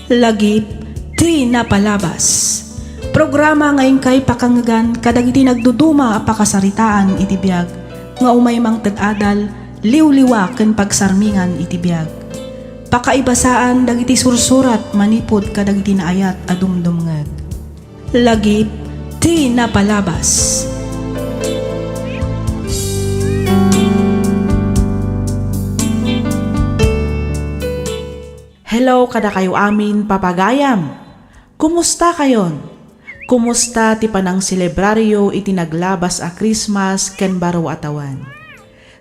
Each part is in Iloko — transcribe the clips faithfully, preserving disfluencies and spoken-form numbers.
Lagip ti napalabas. Programa nga inkay pakangngegan kadagiti nagduduma a pakasaritaan iti biag nga umay mangted adal, liwliwa ken pagsarmingan iti biag. Pakaibasaan dagiti sursurat manipud kadagiti naayat a dumdumngeg. Lagip ti napalabas. Hello kadakayo amin, papagayam! Kumusta kayon? Kumusta ti panangselebraryo iti naglabas a Christmas ken baro a tawen?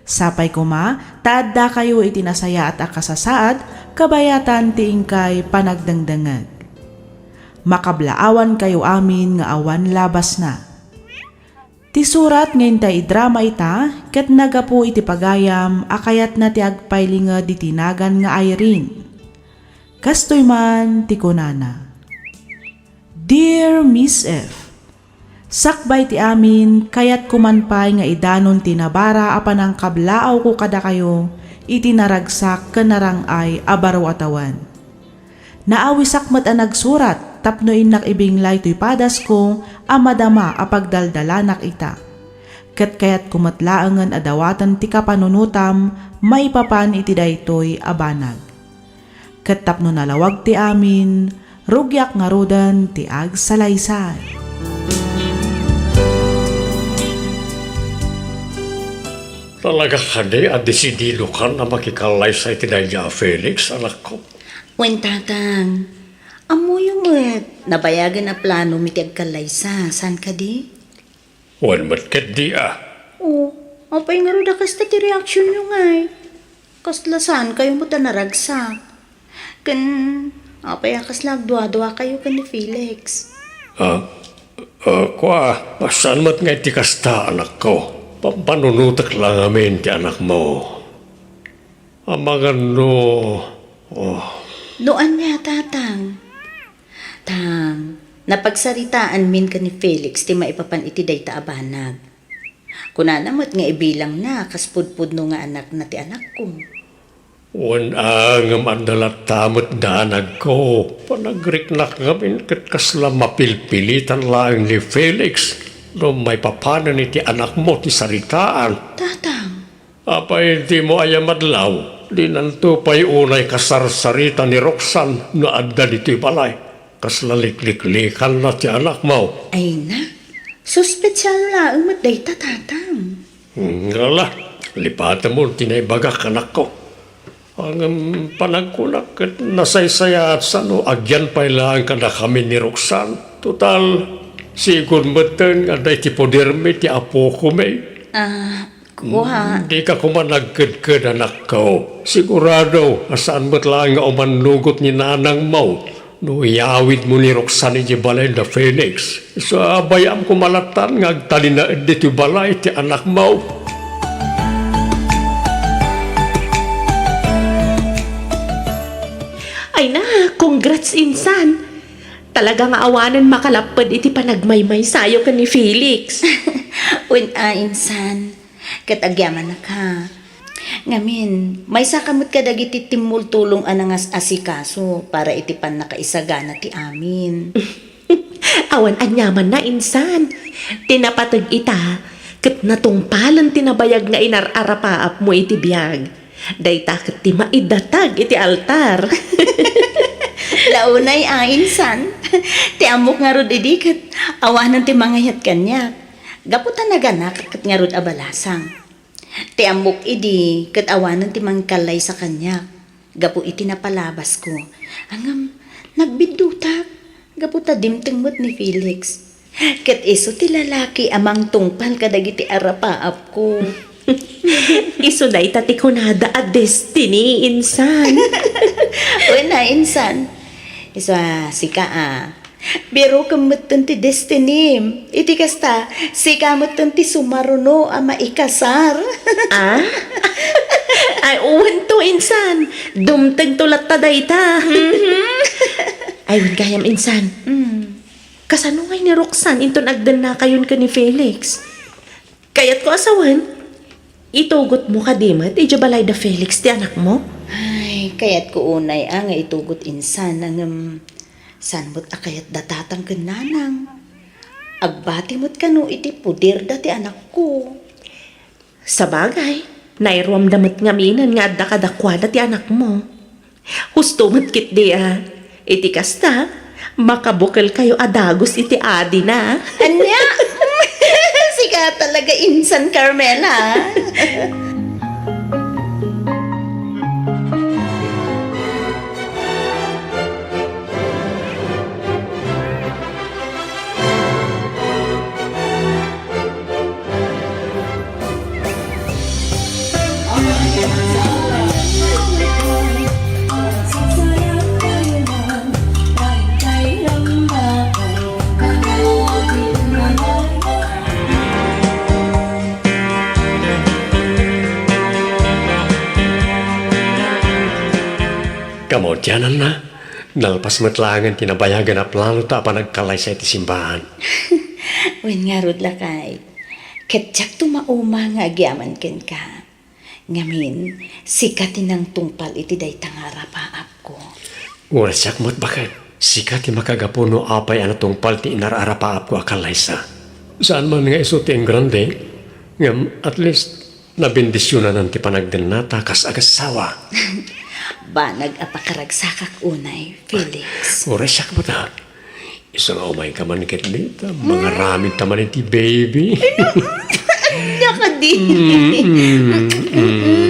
Sapay koma ta addakayo iti nasayaat a kasasaad kabayatan ti inkay panagdengdengngeg. Makablaawankayo amin nga awan labasna. Ti surat nga intay idrama ita ket nagapu iti pagayam a kayatna ti agpailinged iti nagan nga Irene. Kastoy man ti kunana, Dear Miss F, sakbay ti amin, kayatko man pay nga idanon ti nabara a panangkablaawko kadakayo iti naragsak ken narang-ay a baro a tawen. Naawisak met a nagsurat tapno innak ibinglay toy padasko a madama a pagdaldalanak ita. Ket kayatko met laengen a dawaten ti kapanunotam maipapan iti daytoy a banag. Ket tapno nalawag ti amin, rugiak ngaruden ti agsalaysay. Talaga kadi a desididokan a makikallaysa iti daydiay a Felix, anakko? Wen, Tatang. Ammoyo met, nabayagen a plano mi ti agkallaysa, saan kadi? Wen met ketdi a. O, apay ngarud a kasta ti reaksionyo ngay? Kasla saankayo met a naragsak? Ken apay a kasla agduaduakayo ken ni Felix? Ah, ah, kua, saan met ngay ti kasta, anakko. Pampanunotek la ngamin ti anakmo. Amangan no, oh. No ania, Tatang? Tang, napagsaritaanmin ken ni Felix ti maipapan iti dayta a banag. Kunana met nga ibilangna kas pudpudno nga anakna ti anakko. Wen a, ngem adda latta met danagko. Panagriknak ngamin ket kasla mapilpilitan laeng ni Felix no maipapanen iti anakmo ti saritaan. Tatang. Apay, dimo ayamadlaw, dinanto pay unay kasarsarita ni Roxanne no adda ditoy balay. Kasla likliklikanna ti anakmo. Ay na, suspetsayo laeng met dayta, Tatang. Hmm, ala, lipatemon ti naibagak, anakko. Ngem panagkunak ket nasaysayaat sano agyan pay laeng kadakami ni Roxanne. Total, sigun metten nga adda iti podermi ti apokomi. Ah, kua. Hmm, dika koma nagkedked, anakko. Sigurado a saan met laeng nga umannugot ni nanangmo no iyawidmo ni Roxanne idiay balay da Felix. Isu a bay-am koma lattan nga agtalinaed ditoy balay ti anakmo. Ay na, congrats, insan! Talaga nga awanen makalapped iti panagmaymaysayo ken ni Felix. Wen a, insan. Ket agyamanak, ha. Ngamin, maysaka met kadagiti timmultulong a nangas-asikaso para iti pannakaisagana ti amin. Awan aniamanna, insan. Ti napateg ita, ket natungpalen ti nabayag nga inar-arapaapmo iti biag. Dayta ket ti maidatag iti altar. Launay a, insan. Ti ammok ngarud idi ket awanen ti mangayat kaniak. Gapu ta naganak ket ngarud a balasang. Ti ammok idi ket awanen ti mangkallaysa kaniak gapu iti napalabasko. Ngem nagbiddutak gapu ta dimteng met ni Felix. Ket isu ti lalaki a mangtungpal kadagiti arapaapko. Isu dayta ti kunada a destiny, insan. Wen a, insan. Isu a, sika a. Birokem metten ti destinym. Iti kasta, sika metten ti sumaruno a maikasar. Ah? Ay, uwan to, insan. Dumteng to latta dayta. Mhm. Ay, wen gayam, insan. Mm. Kasano ngay ni Roxanne inton agdennakayon ken ni Felix? Kayatko a sawen, itugotmo kadi met idiay balay da Felix ti anakmo? Ay, Ay, kayatko unay a nga itugot insana ngem saan met a kayat da tatang ken nanang. Agbati met kano iti poderda ti anakko. Sabagay, nairuamda met ngaminen nga adda kadakuada ti anakmo. Husto met ketdi a. Iti kasta, makabukelkayo a dagus iti adina. Ania? Sika talaga insan, Carmela. Kamaudiananna, nalpas met laengen ti nabayagen a planota a panagkallaysa iti simbaan. Wen ngarud, lakay, ket diakto mauma nga agyaman kenka. Ngamin, sika ti nangtungpal iti dayta nga arapaapko. Uray siak met, baket. Sika ti makagapu no apay a natungpal ti inar-arapaapko a kallaysa. Saan man nga isu ti engrande, ngem at least, nabendisionanan ti panagdennata kas agassawa. Banag a pakaragsakak unay, Felix. Uray siak met a. Isu nga umayka man ketdi, ta mangaramidta man iti baby. Ania kadi? Mm, mm, mm.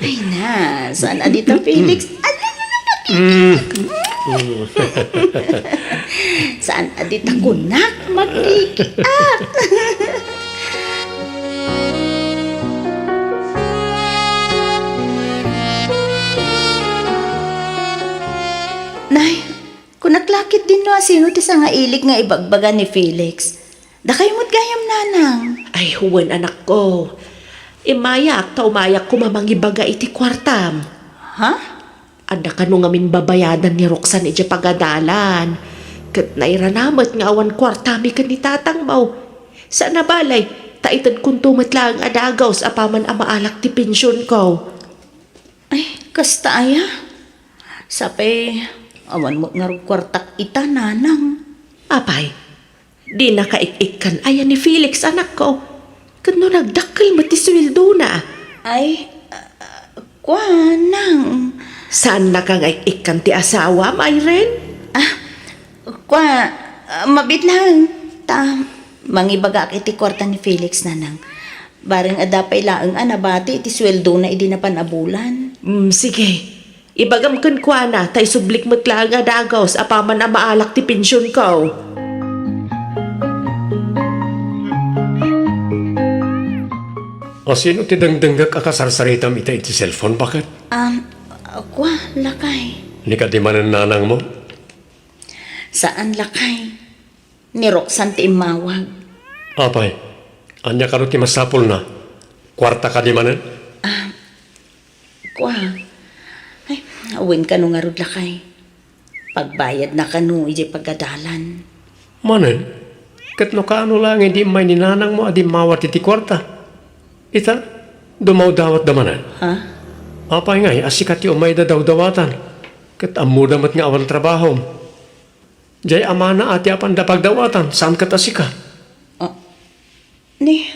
Ay na, saan a dita, Felix? Ala, ala, ala, ala. Mm. Saan a dita kunak, makikiak. Nay, kunak la ketdin no asino ti sangailig nga ibagbaga ni Felix. Dakayo met gayam, nanang. Ay, wen, anakko. Immayak ta umayak koma mangibaga iti kuartam. Ha? Adda kano ngamin babayadan ni Roxanne idiay pagadalan. Ket nairana met nga awan kuartami ken ni tatangmo. Saan a balay, ta itedkonto met laeng a dagus apaman a maalak ti pensionko. Ay, kasta aya? Sapay, awan met ngarud kuartak ita, nanang. Apay, dinaka ik-ikkan aya ni Felix, anakko? Ket no nagdakkel met ti sueldona? Ay, ah, ah, kuanang. Saannaka nga ik-ikkan ti asawam, Irene? Ah, kua, ah, mabiit laeng. Ta, mangibagaak iti kuarta ni Felix, nanang. Bareng adda pay laeng a nabati iti sueldona idi napan a bulan. Mm, sige. Ibagam kenkuana, ta isublik met laeng a dagus apaman a maalak ti pensionko. A, sino ti dengdengngek a kasarsaritam ita iti cellphone, baket? Um, kua, lakay. Ni kadi manen nanangmo? Saan, lakay. Ni Roxanne ti immawag. Apay, ania kano ti masapulna? Kuarta kadi manen? Ah, kua. Ay, wen kano ngarud, lakay. Pagbayadna kano idiay pagadalan. Manen? Ket no kaano laeng idi immay ni nanangmo a dimmawa ti, ti kuarta? Ita, dumawdawatda manen. Ha? Apay ngay a sika ti umayda dawdawatan? Ket ammoda met nga awan trabahom. Diay amana a ti apanda pagdawatan, saan ket a sika? Ah, ni,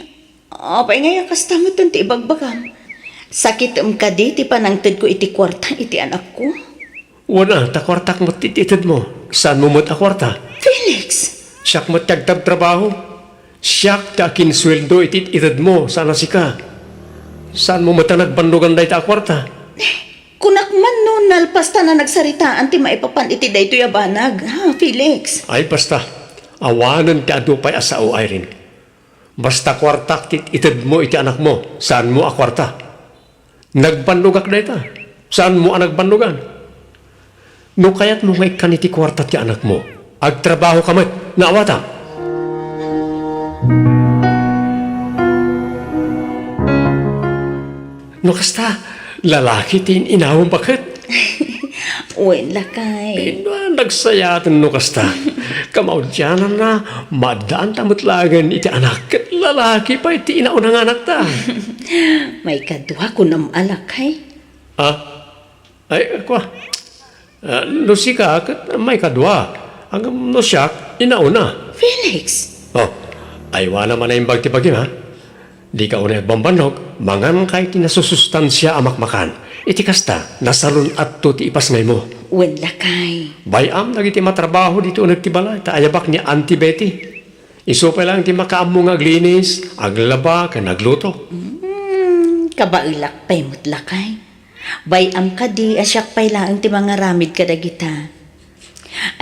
apay ngay a kasta metten ti ibagbagam? Sakitem kadi ti panangtedko iti kuarta iti anakko? Wen a, ta kuartak met ti itedmo. Saanmo met a kuarta? Felix! Siak met ti agtrabtrabaho. Siak ti akinsueldo iti itedmo, saan a sika. Saanmo met a nagbannogan dayta a kuarta? Kunak man no nalpasta a nagsaritaan ti maipapan iti daytoy a banag, ha, Felix? Ay, basta. Awanen ti adu pay a sao, Irene. Basta kuartak ti itedmo iti anakmo, saanmo a kuarta. Nagbannogak dayta, saanmo a nagbannogan. No kayatmo nga ikkan iti kuarta ti anakmo, agtrabahoka met nga awatam. No kasta, lalaki ti in-inawem, baket? Wen, lakay. Ay, no, nagsayaten no kasta. Kamaudiananna, maaddaanta met laengen iti anak, ket lalaki pay ti inauna nga anakta. Maikadua, kunam a lakay. Ah? Ay, kua. Ah, no sika, ket maikadua. Ngem no siak, inauna. Felix! Oh, aywanam a naimbag ti bagim, ha? Dika unay agbambannog, manganka iti nasusustansia a makmakan. Iti kasta, nasalun-atto ti ipasngaymo. Wen, lakay. Bay-am dagiti matrabaho ditoy uneg ti balay, ta ayabak ni Auntie Betty. Isu pay laeng ti makaammo nga aglinis, aglaba, ken agluto. Hmm, kabaelak pay met, lakay. Bay-am kadi a siak pay laeng ti mangaramid kadagita.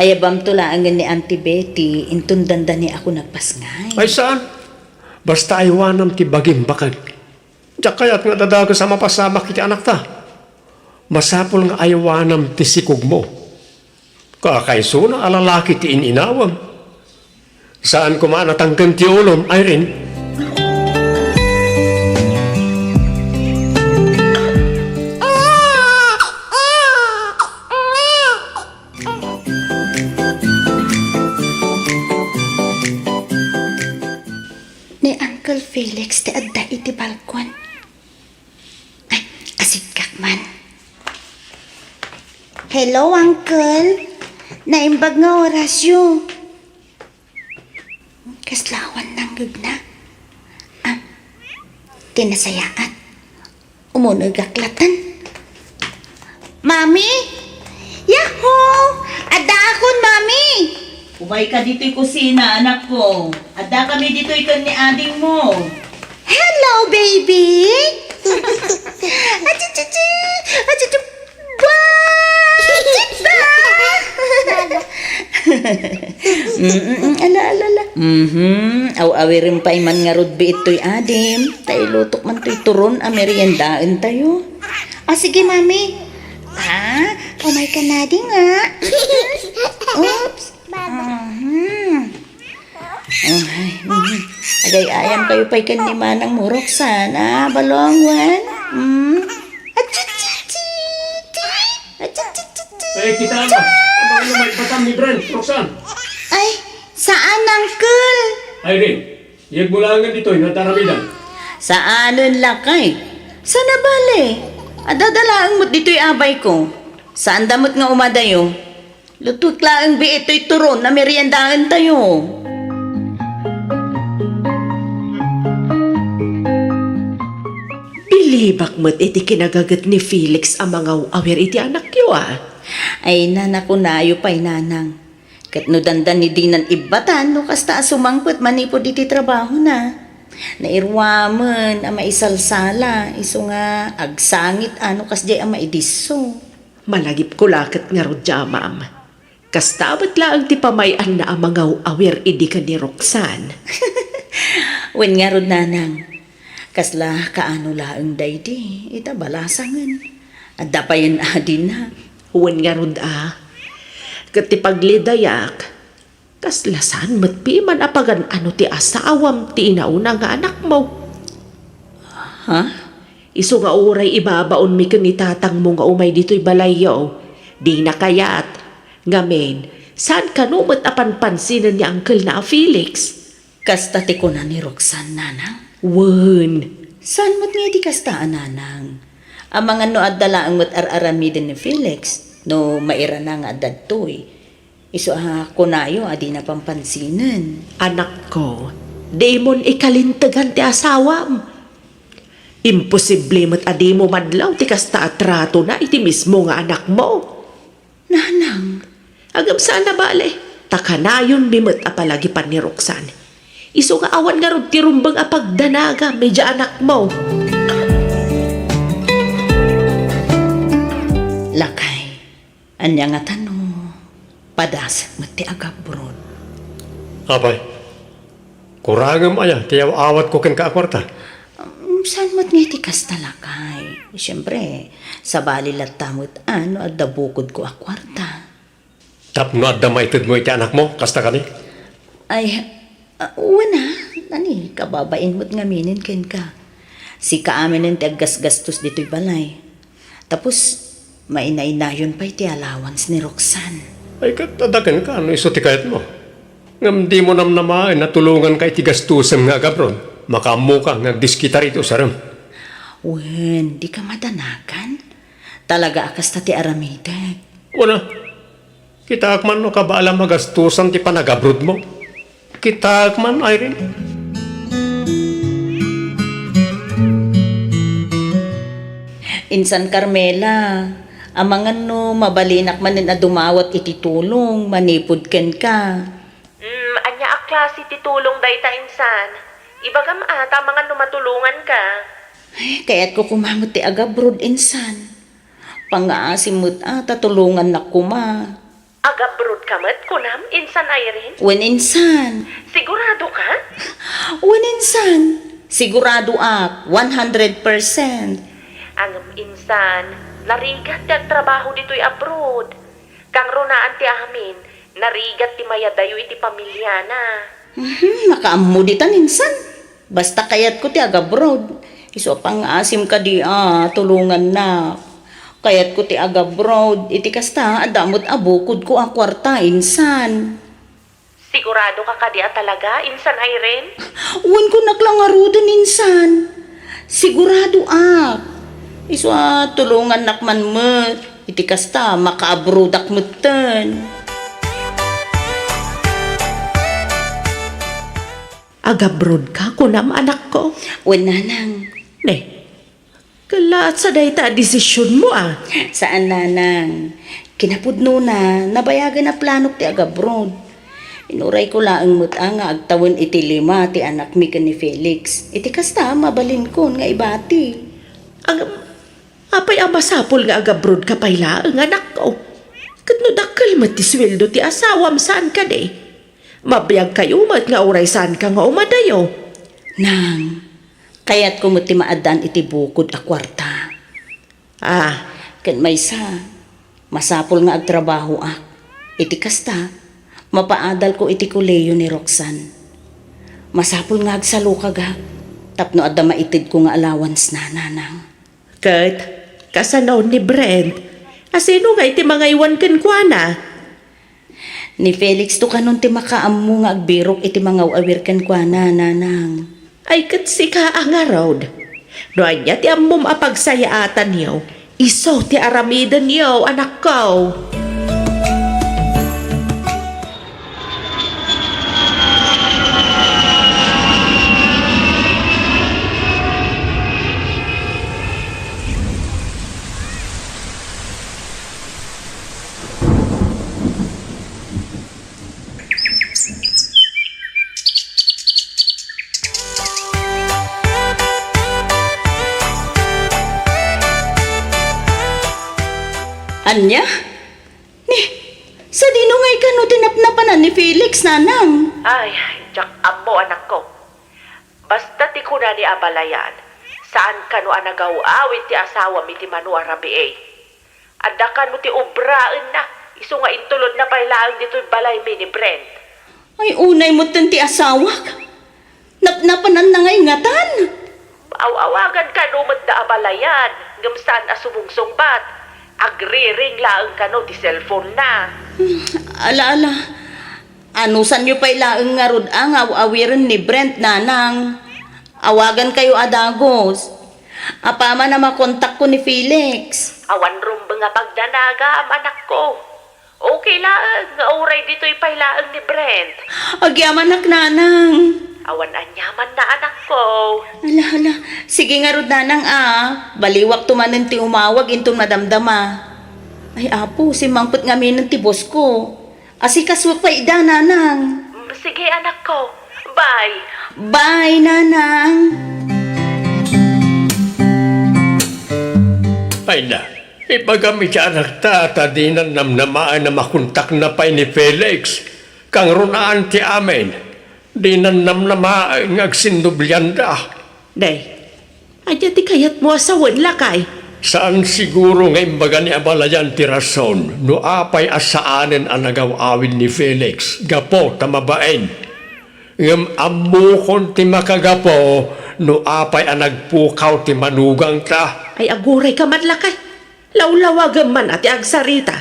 Ayabamto laengen ni Auntie Betty, inton dandani a nagpasngay. Ay, saan? Basta aywanam ti bagim, baket. Diak kayat nga dadages a mapasamak iti anakta. Masapul nga aywanam ti sikogmo. Kakaisuna a lalaki ti in-inawem. Saan koma a natangken ti ulom, Irene. Ni Uncle Felix ti adda iti balkon. Ay, asikkak man. Hello, Uncle. Naimbag nga orasyo. Kasla awan nanggegna. Ah, ti nasayaat. Umunegak latten. Mami! Yahoo! Addaakon, Mami! Umayka ditoy kusina, anakko. Addakami ditoy ken ni adingmo. Hello, baby! Achichichi! Achichi! Ba! Chiba! Mm, mm, mm. Ala, ala, ala. Mhm. Aw-awiren pay man ngarud biit toy adim. Ta ilutok man toy turon a meriendaentayo. Ah, sige, Mami. Ah, umayka na di nga. Oops. Mhm. Ay, mhm. Agay-ayam kayo pay ken ni Manang mo, Roxanne. Ah, balong, wen? Hmm? Achichichiti. Achichichiti. Ay, kita na. Ano, ano, may batam ni Brent, Roxanne? Ay, saan, Uncle? Irene, iyag mo laengen ditoy nga taramidan. Saanen, lakay? Sana bale. Adda laeng met ditoy abay ko. Saan da met nga umadayo? Lutuek laeng biit toy turon a meriendaentayo. Bilibak met iti kinagaget ni Felix a mangaw-awir iti anakyo, a. Ay, nana, kunayo pay, nanang. Ket no dandani dinan ibbatan no kasta a sumangpet manipud iti trabahona. Nairuamen a maisalsala, isu nga agsangit a no kasdiay a maidisso. Malagipko la ket ngarud, Amam. Kasta met laeng ti pamay-anna a mangaw-awir idi ken ni Roxanne. Wen ngarud, nanang, kasla kaano laeng daydi ita balasangen. Adda payen adina. Wen ngarud a. Ket ti paglidayak, kasla saan met piman a pagan-ano ti asawam ti inauna nga anakmo. Ha? Isu nga uray ibabaonmi ken ni tatangmo nga umay ditoy balayyo, dina kayat. Ngamin, saan kano met a panpansinen ni uncle-na a Felix? Kasta ti kuna ni Roxanne, nanang? Wen. Saan met nga iti kasta a nanang? Amangan no adda laeng met ar-aramiden ni Felix, no mairana nga adda ditoy. Isu a kunayo a dina panpansinen. Anakko, dimon ikalintegan ti asawam. Imposible met a dimo madlaw ti kasta a tratona iti mismo nga anakmo. Nanang. Agabsaan a bale, ta kanayonmi met a palagipan ni Roxanne. Isu nga awan ngarud ti rumbeng a pagdanagam idiay anakmo. Lakay. Ania ngata no padasek met ti agabron? Apay, kurangem aya ti aw-awatko kenka a kuarta? Um, saan met nga iti kasta, lakay? Siempre, sabali latta met a no adda bukodko a kuarta. Tapno adda maitedmo iti anakmo, kasta kadi? Ay, ah, wen a, nani, kababain met ngaminen kenka. Sika aminen ti aggasgastos ditoy balay. Tapos, mainainayon pay ti allowance ni Roxanne. Ay, ket adda kenka no isu ti kayatmo. Ngem dimo namnamaen a tulonganka iti gastosem nga agabron. Makaammoka nga agdiskitar iti usarem. Wen, dika madanagan. Talaga a kasta ti aramidek. Kuna, kitaek man no kabaelam a gastusan ti panagabrodmo. Kitaek man, Irene. Insan Carmela, amangan no mabalinak manen a dumawat iti tulong manipud kenka. Mm, ania a klase ti tulong dayta, insan? Ibagam a, ta amangan no matulonganka. Ay, kayatko koma met ti agabroad, insan. Pangngaasim met a, ta tulongannak koma. Agabroad ka met, kunam, insan Irene? Wen, insan. Sigurado ka? Wen, insan. Sigurado ak, one hundred percent. Ngem, insan, narigat ti agtrabaho ditoy abroad. Kangrunaan ti amin, narigat ti mayadayo iti pamiliana. Mhm, makaammo ditan, insan. Basta kayatko ti agabroad. Isu a pangngaasim kadi a tulongannak. Kayatko ti agabroad. Iti kasta, adda met a bukodko a kuarta, insan. Sigurado ka kadi a talaga, insan Irene? Wen, kunak la ngaruden, insan. Sigurado ak. Isu a tulongannak man met. Iti kasta, makaabroadak metten. Agabroad ka, kunam, anakko? Wen, nanang. Ne, kalaat sa dayta a desisionmo, a? Saan, nanang. Kinapudnona, nabayagen a planok ti agabroad. Inurayko laeng met a nga agtawen iti lima ti anakmi ken ni Felix. Iti kasta, mabalinkon nga ibati. Ang, apay a masapul nga agabroad ka pay laeng, anakko? Ket no dakkel met ti sueldo ti asawam, saan kadi? Mabiagkayo met nga uray saanka nga umadayo. Nang, kayatko met ti maaddaan iti bukod a kuarta. Ah. Ken maysa, masapul nga agtrabahoak. Iti kasta, mapaadalko iti kolehiyo ni Roxanne. Masapul nga agsalukagak tapno adda maitedko nga allowance-na, nanang. Ket kasano ni Brent? A sino ngay ti mangaywan kenkuana? Ni Felix to kanon ti makaammo nga agbirok iti mangaw-awir kenkuana, nanang. Ay, ket sika a ngarud. No ania ti ammom a pagsayaatanyo, isu ti aramidenyo, anakko. Ania? Ni, sadino ngay kano ti napnapanan ni Felix, nanang? Ay, diak ammo, anakko. Basta ti kuna ni abalayan, saan kano a nagaw-awid ti asawam iti mano a rabii. Adda kano ti obraenna, isu nga intulodna pay laeng ditoy balaymi ni Brent. Ay, unay metten ti asawak. Napnapananna ngay ngatan? Aw-awagan kano met da abalayan, ngem saan a sumungsungbat. Agriring laeng kano ti cellphone-na. Hmm, ala, ala. Anusanyo pay laeng ngarud a nga aw-awiren ni Brent, nanang. Awagankayo a dagus. Apaman a makontakko ni Felix. Awan rumbeng a pagdanagam, anakko. Okay laeng nga uray ditoy pay laeng ni Brent. Agyamanak, nanang. Awan aniamanna, anakko. Ala, ala. Sige ngarud, nanang, a. Baliwakto manen ti umawag inton madamdama. Ay, Apo, simmangpet ngaminen ti bosko. Asikasuek pay ida, nanang. Mm, sige, anakko. Bye. Bye, nanang. Ay na, ibagam iti anakta ta dinan namnamaen a makontakna pay ni Felix. Kangrunaan ti amin, dinan namnamaen nga agsinnublianda. Day, ania ti kayatmo a sawen, lakay? Saan siguro nga imbaga ni abalayan ti rason no apay a saanen a nagaw-awid ni Felix gapu ta mabain. Ngem ammokon ti makagapu no apay a nagpukaw ti manugangta. Ay, agurayka man, lakay. Lawlawagem man a ti agsarita.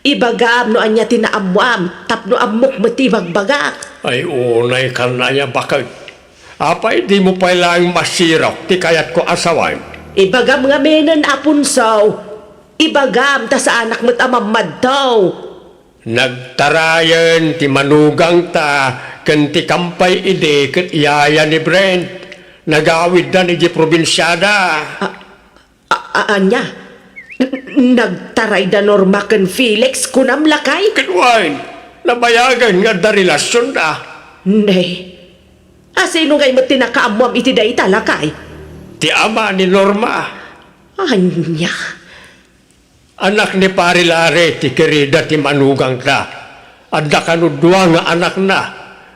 Ibagam no ania ti naammoam tapno ammok met ti ibagbagak. Ay, unay kan aya baket. Apay dimo pay laeng masirok ti kayatko a sawen? Ibagam ngaminen, Aponso. Ibagam ta saanak met a mammadtaw. Nagtarayen ti manugangta ken ti kampay idi ket iyaya ni Brent. Nagawiddan idiay probinsiada. A-, a-, ania? N-, nagtaray da Norma ken Felix, kunam, lakay? Ket wen, nabayagen nga adda relasionda. Ne. A, sino ngay met ti nakaammoam iti dayta, lakay? Ti ama ni Norma. Ania? Anak ni Pari Larry ti kirida ti manugangta. Adda kano dua nga anakna,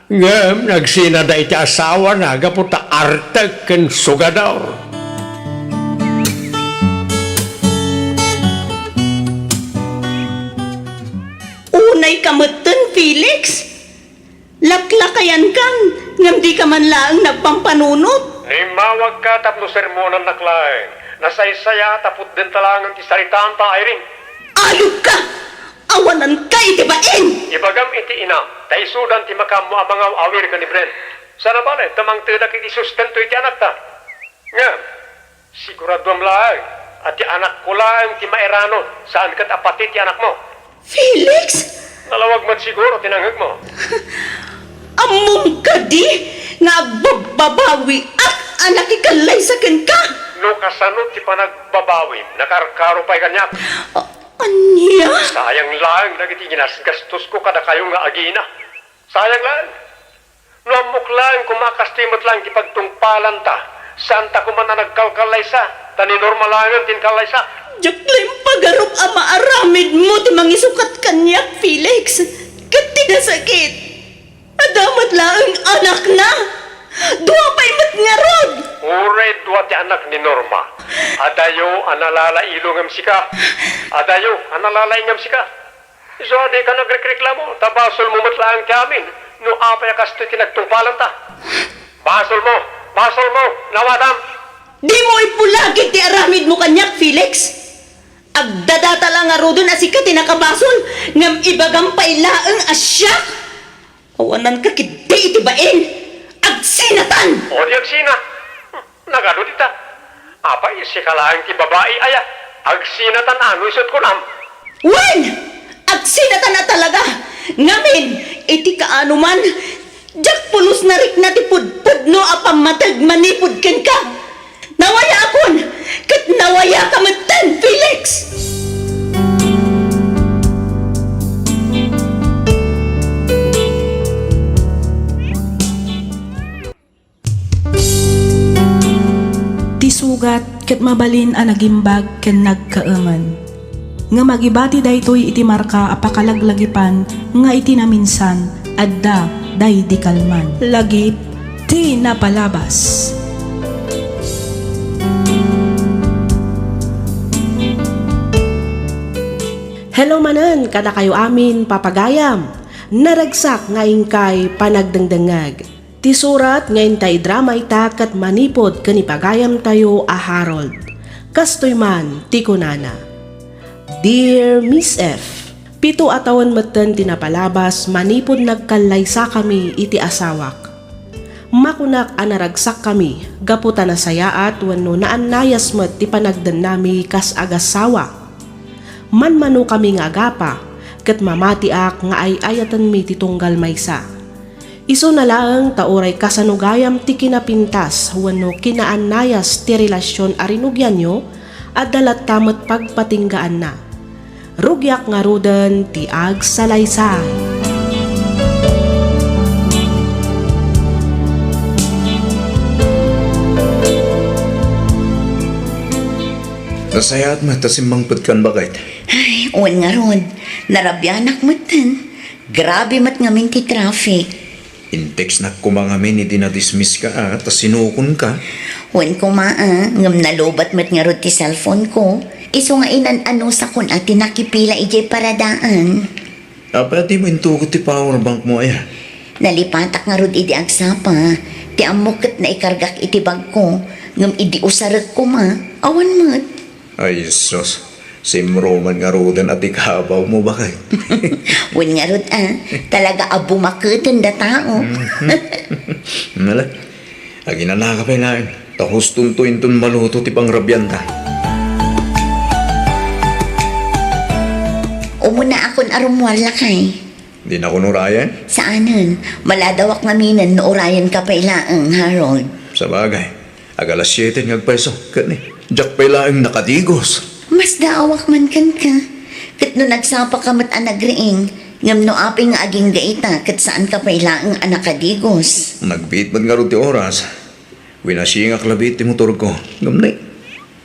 ngem nagsinada iti asawana gapu ta artek ken sugador. Unayka metten, Felix? Laklakayankan, ngem dika man laeng nagpampanunot. Immawagka tapno sermonannak laeng. Nasaysayaat a putdenta laengen ti saritaanta, Irene. Ayogka! Awananka iti bain! Ibagam iti inam, ta isudan ti makaammo a mangaw-awir ken ni Brent. Saan a bale, ta mangtedak iti sustento iti anakta. Ngem, siguraduam laeng a ti anakko laeng ti mairanon, saan ket a pati ti anakmo. Felix? Nalawag met siguro ti nangngegmo. Ammom kadi nga agbabbabawiak a nakikallaysa kenka? No kasano ti panagbabawim, nakarkaro pay kaniak. A-, ania? Sayang laeng dagiti ginasgastosko kadakayo nga agina. Sayang laeng. No ammok laeng koma a kastoy met laeng ti pagtungpalanta, saanta koma a nagkalkallaysa, ta ni Norma laengen ti inkallaysa. Diak laeng pagarup a maaramidmo ti mangisukat kaniak, Felix, ket ti nasakit, adda met laeng anakna. Dua pay met ngarud. Uray dua ti anak ni Norma. Adayo a nalalailo ngem sika. Adayo a nalalaing ngem sika. Isu a dika nagrekreklamo, ta basolmo met laeng ti amin no apay a kastoy ti nagtungpalanta. Basolmo! Basolmo! Nawatam! Dimo ipulagid ti aramidmo kaniak, Felix. Agdadata la ngaruden a sika ti nakabasol, ngem ibagam pay laeng a siak. Awananka ketdi iti bain. Agsinatan! O di agsina. Nagadu dita. Apay, sika laeng ti babai aya? Agsinatan a no isut' kunam? Wen! Agsinatan a talaga! Ngamin, iti kaanoman, diak pulos narikna ti pudpudno a pammateg manipud kenka. Nawayaakon, ket nawayaka metten, Felix! Ti sugat ket mabalin a nagimbag ken nagkaemen. Ngem agibati daytoy iti marka a pakalaglagipan nga iti naminsan, adda daydi kalman. Lagip ti napalabas. Hello manen kadakayo amin, papagayam. Naragsak nga inkay panagdengdengngeg. Ti surat nga intay idrama ita ket manipud ken ni pagayamtayo a Harold. Kastoy man ti kunana, "Dear Miss F, pito a tawen metten ti napalabas manipud nagkallaysakami iti asawak. Makunak a naragsakkami gapu ta nasayaat wenno naannayas met ti panagdennami kas agassawa. Manmanokami nga agapa, ket mamatiak nga ay-ayatenmi ti tunggal maysa. Isuna laeng ta uray kasano gayam ti kinapintas wenno kinaannayas ti relasion a rinugianyo, adda latta met pagpatinggaanna. Rugiak ngaruden ti agsalaysay." Nasayaat met ta simmangpetkan, baket. Ay, wen ngarud, narabianak metten. Grabe met ngamin ti traffic. Intextnak koma ngamin idi nadismisska a ta sinukonka. Wen koma a, ngem nalobat met ngarud ti cellphoneko. Isu nga inan-anusakon a ti nakipila idiay paradaan. Apay a dimo intugot ti power bankmo aya? Nalipatak ngarud idi agsapa. Ti ammok ket naikargak iti bagko, ngem idi usarek koma, awan met. Ay, sus. Simro man ngaruden a ti kabawmo, baket. Wen ngarud a, talaga a bumaketen da tao. Mhm. Nala, aginanaka pay laeng, ta hustonto inton maluto ti pangrabianta. a rummuar lakay. Dinak urayen? Saanen. Maladawak ngaminen no urayenka pay laeng, Harold. Sabagay, ag alas siete nga agpayso, ket ni, diak pay laeng nakadigos. Masdaawak man kenka. Ket no nagsapaka met a nagriing, ngem no apay nga agingga ita, ket saanka pay laeng a nakadigos. Nagbiit met ngarud ti oras. Winasingak labi ti motorko. Ngem ni,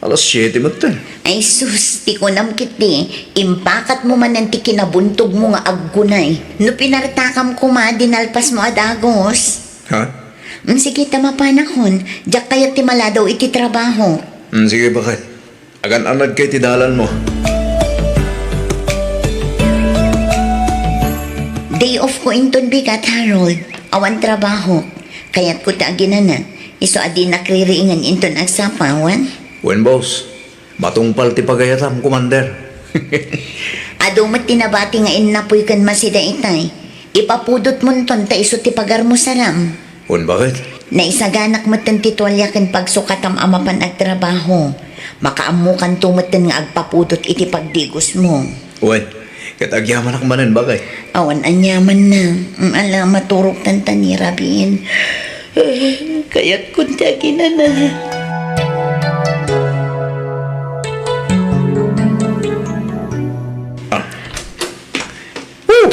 alas siete metten. Ay sus, ti kunam ketdi, impakatmo manen ti kinabuntogmo nga aggunay. No pinartakam koma, dinalpasmo a dagus. Ha? Mm, sige, ta mapanakon. Diak kayat ti maladaw iti trabaho. Mm, sige, baket. Agan-anadka iti dalanmo. Day off ko inton bigat, Harold. Awan trabaho. Kayatko ti aginana. Isu a dinak ririingen inton agsapa, wen? Wen, boss. Matungpal ti pagayatam, Commander. Adu met ti nabati nga innapoy ken masida itay. Ipapudotmonton ta isu ti pagarmo saram. Wen, baket? Naisaganak metten ti tualia ken pagsukatam a mapan agtrabaho. Makaammokanto metten nga agpapudot iti pagdigosmo. Wen, ket agyamanak manen, baket? Awan aniamanna. Mm, ala, maturogtan ta ni Rabin. Kayatkon ti aginana. Ah. Oh!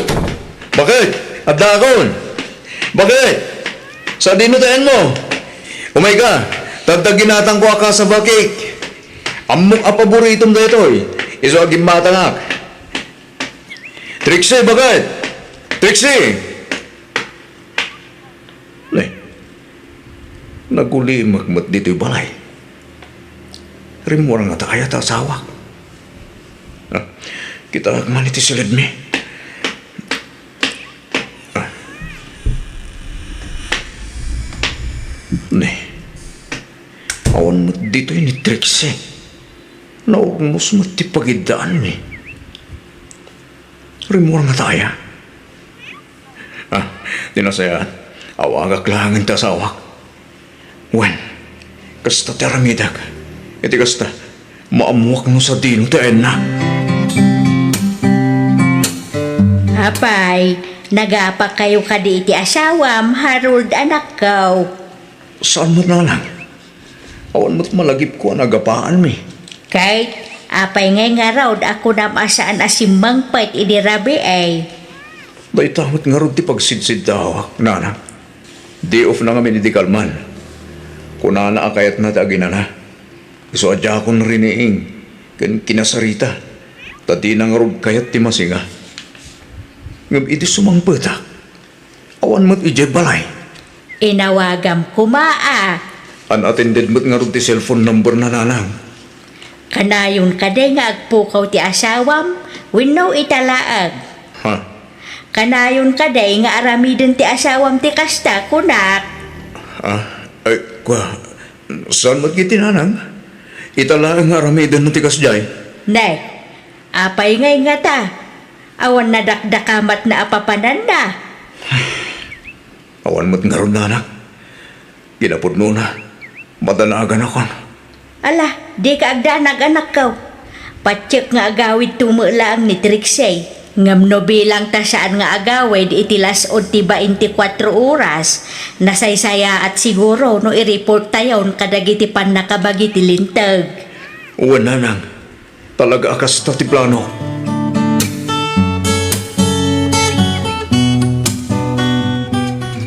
Baket? Addaakon? Baket? Sadino ti ayanmo? Umayka, ta adda ginatangko a cassava cake. Ammok a paboritom daytoy. Isu a gimmatangak. Trixie, baket? Trixie! Ne, nagulimek met ditoy balay. Rimmuar ngata aya ti asawak? Ah, kitaek man iti silidmi. Ah. Ne, awan met ditoy ni Trixie. Naurnos met ti pagiddaanmi. Rimmuar ngata aya? Ah, ti nasayaat, awagak laengen ti asawak. Wen, kasta ti aramidek. Iti kasta, maammoak no sadino ti ayanna. Apay, nagapakayo kadi iti asawam, Harold, anakko? Saan met, nanang? Awan met malagipko a nagapaanmi. Ket apay ngay ngarud a kunam a saan a simmangpet idi rabii? Dayta met ngarud ti pagsidsiddaawak, nanang. Day off na ngamin idi kalman. Kunana a kayatna ti aginana. Isu a diakon riniing ken kinasarita, ta dina ngarud kayat ti masinga. Ngem idi sumangpetak, awan met idiay balay. Inawagam koma a. Unattended met ngarud ti cellphone number na, nanang. Kanayon kadi nga agpukaw ti asawam wenno ita laeng? Ha? Kanayon kadi nga aramiden ti asawam ti kasta, kunak? Ah, ay, kua, saan met iti, nanang? Ita laeng nga aramiden ti kasdiay. Ne, apay ngay ngata? Awan nadakdakamatna a papananna. Awan met ngarud, nanang. Kinapudnona, madanaganakon. Ala, dika agdanag, anakko. Patiek nga agawidto met laeng ni Trixie. Ngem no bilang ta saan nga agawid iti las-ud ti bainte kuatro oras, nasaysayaat siguro no i-report tayon kadagiti pannakabagi ti linteg. Wen, nanang. Talaga a kasta ti plano.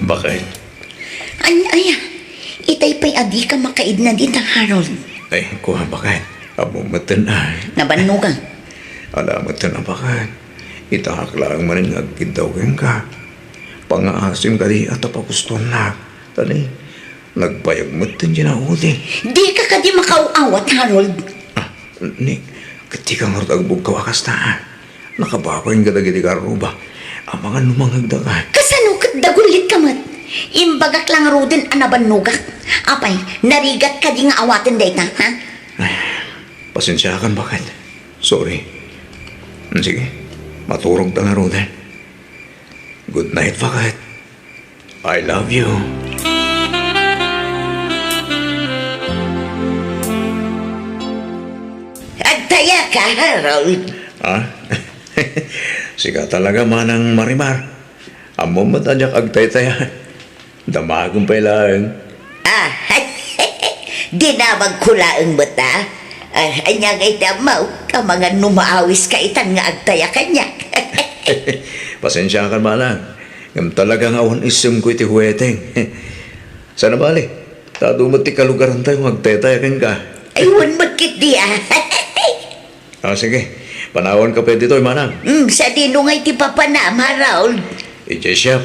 Baket? Ay, ay, itay pay a dika makaidna dita, Harold. Ay, kua, baket. Ammom metten, ay. Nabannogak. Ala metten a, baket. Itaak laeng manen nga agkiddaw kenka. Pangngaasim kadi a ta pagustoannak. Tani, nagbayag metten ti naudi. Dika kadi makaaw-awat, Harold. Ah, ni, ket dika ngarud agbugkaw a kasta, a. Nakababain kadagiti karruba. Amangan no mangngegdaka. Kasano ket dagullitka met? Imbagak la ngaruden a nabannogak. Apay, narigat kadi nga awaten dayta, ha? Ay, pasensiakan, baket. Sorry. Sige, maturogta ngaruden. Good night, baket. I love you. Agtayaka, Harold. Ah? Sika talaga, Manang Marimar. Ammom met a diak agtaytaya. Damagem pay laeng. Ah, dinamagko laeng met, a. Ah, ania ngay ti ammo, amangan no maawiska itan nga agtaya kaniak. Pasensiakan, Manang. Ngem talaga nga awan issemko iti huweteng. Sana bali, ta adu met ti kalugarantayo nga agtaytaya kenka. Ay, wen met ketdi, a. Ah, sige. Panawanka pay ditoy, Manang. Mm, sadino ngay ti papanam, Harold? Idiay siak.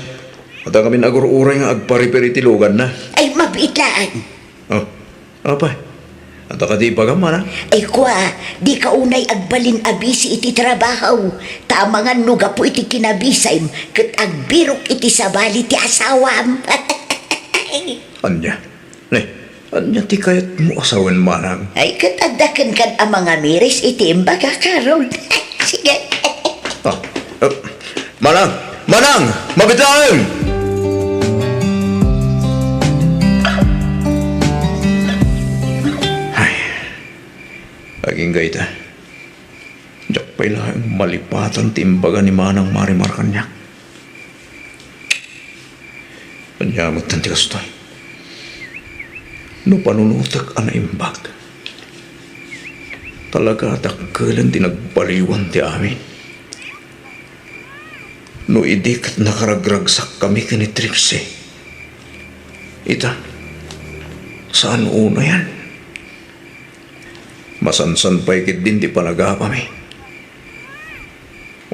Adda kamin agur-uray nga agpa-repair iti luganna. Ay, mabiit laeng. Oh, apay? Adda kadi ibagam, Manang? Ay, kua, dika unay agbalin a busy iti trabaho. Ta amangan no gapu iti kinabisem, ket agbirok iti sabali ti asawam. Ania? Ne, ania ti kayatmo a sawen, Manang? Ay, ket adda kenkan a mangamiris iti imbagak, Harold. Sige. Ah, eh, Manang! Manang! Mabiit laeng! Ay, agingga ita. Diak pay laeng malipatan ti imbaga ni Manang Marimar kaniak. Ania met ti kastoy? No panunotek a naimbag, talaga a dakkelen ti nagbaliwan ti amin. No idi ket nakaragragsakkami ken ni Trixie, ita, saan unayan? Masansan pay ketdin ti panagapami.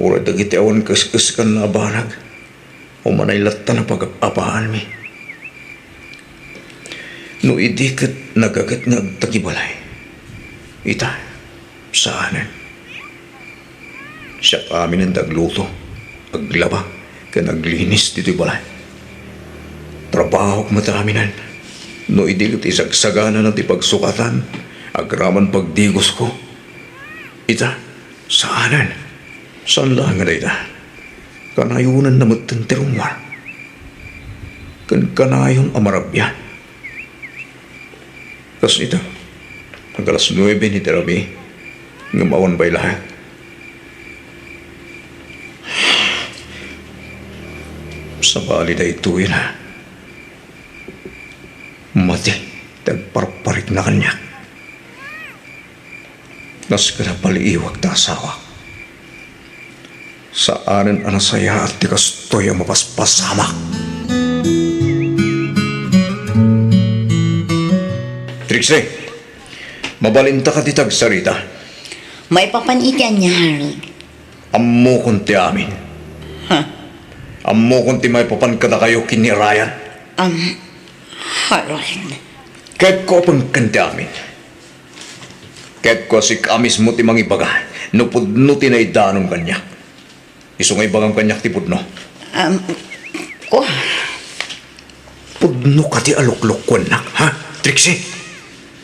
Uray dagiti awan kes-keskanna a banag, umanay latta a pagap-apaanmi. No idi ket nagaget nga agtakibalay, ita, saanen. Siak aminen ti agluto, aglaba, ken aglinis ditoy balay. Trabahok met aminen. No idi ket isagsaganana ti pagsukatan, agraman pagdigosko. Ita, saanen. Saan laeng a dayta. Kanayonanna metten ti rummuar. Ken kanayon a marabia. Kas ita, ag-alas nuebe ni ti rabii, ngem awan pay laeng. Sabali daytoyen, a. Mati ti agparparikna kaniak. Kas kada paliiwak ta asawak. Saanen a nasayaat ti kastoy a mapaspasamak. Trixie, mabalinta kadi ti agsarita? Maipapan iti ania, Harold? Ammokon ti amin. Ha? Ammokon ti maipapan kadakayo ken ni Ryan. Am, Harold. Kayatko a pengken ti amin. Kayatko a sika mismo ti mangibaga no pudno ti naidanom kaniak. Isu nga ibagam kaniak ti pudno. Um, kua. Pudno kadi a luklukuennak, ha, Trixie?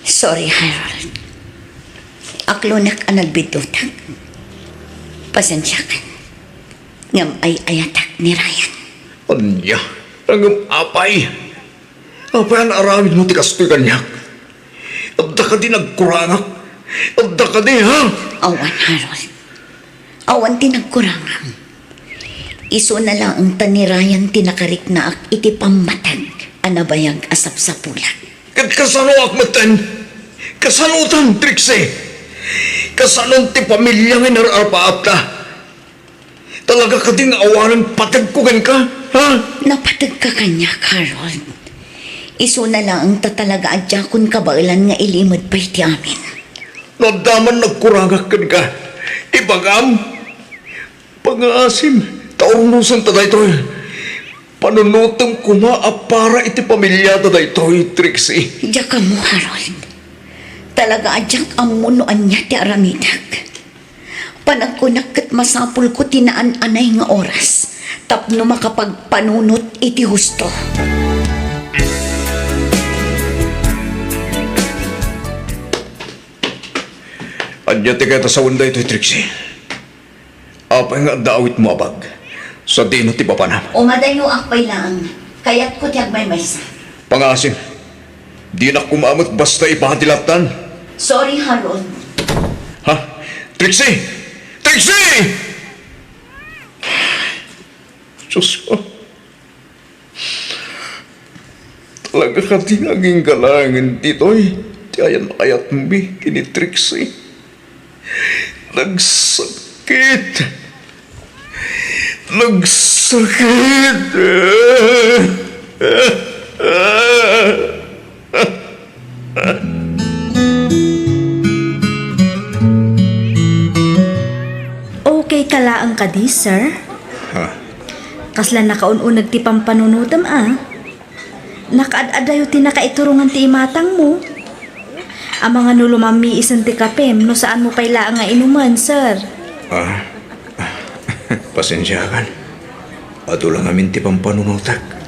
Sorry, Harold. Aklonek a nagbiddutag. Pasensiakan. Ngem ay-ayatak ni Ryan. Ania? Ngem apay? Apay a naaramidmo ti kastoy kaniak? Adda kadi nagkurangak? Adda kadi, ha? Awan, Harold. Awan ti nagkurangam. Isuna laeng ta ni Ryan ti nakariknaak iti pammateg a nabayag a sapsapulak. Ket kasanoak metten? Kasanotan, Trixie? Kasanon ti pamilia nga inar-arpaatta? Talaga kadi nga awanen pategko kenka, ha? Napategka kaniak, Harold. Isuna laeng ta talaga a diakon kabaelan nga ilimed pay ti amin. No adda man nagkurangak kenka, ibagam. Pangngaasim, ta urnosenta daytoy. Panunotem koma a para iti pamiliata daytoy, Trixie. Diak ammo, Harold. Talaga a diak ammo no ania ti aramidak. Panagkunak ket masapulko ti naan-anay nga oras tapno makapagpanunot iti husto. Ania ti kayat a sawen daytoy, Trixie? Apay nga adda awitmo a bag? Sadino ti papanam? Umadayoak pay laeng. Kayatko ti agmaymaysa. Pangngaasim, dinak koma met basta ipati lattan. Sorry, Harold. Ha? Trixie! Trixie! Diyos ko, talaga kadi nga aginggalangen ditoy ti ayan-ayatmi ken ni Trixie? Nagsakit! Nagsakit! Okay ka laeng kadi, sir? Ha? Kasla nakaun-uneg ti pampanunotem, a? Nakaad-adayo ti nakaiturongan ti imatangmo. Amangan no lumammiisen ti kapem no saanmo pay laeng nga inumen, sir. Ah, pasensiakan. Adu la ngamin ti pampanunotek.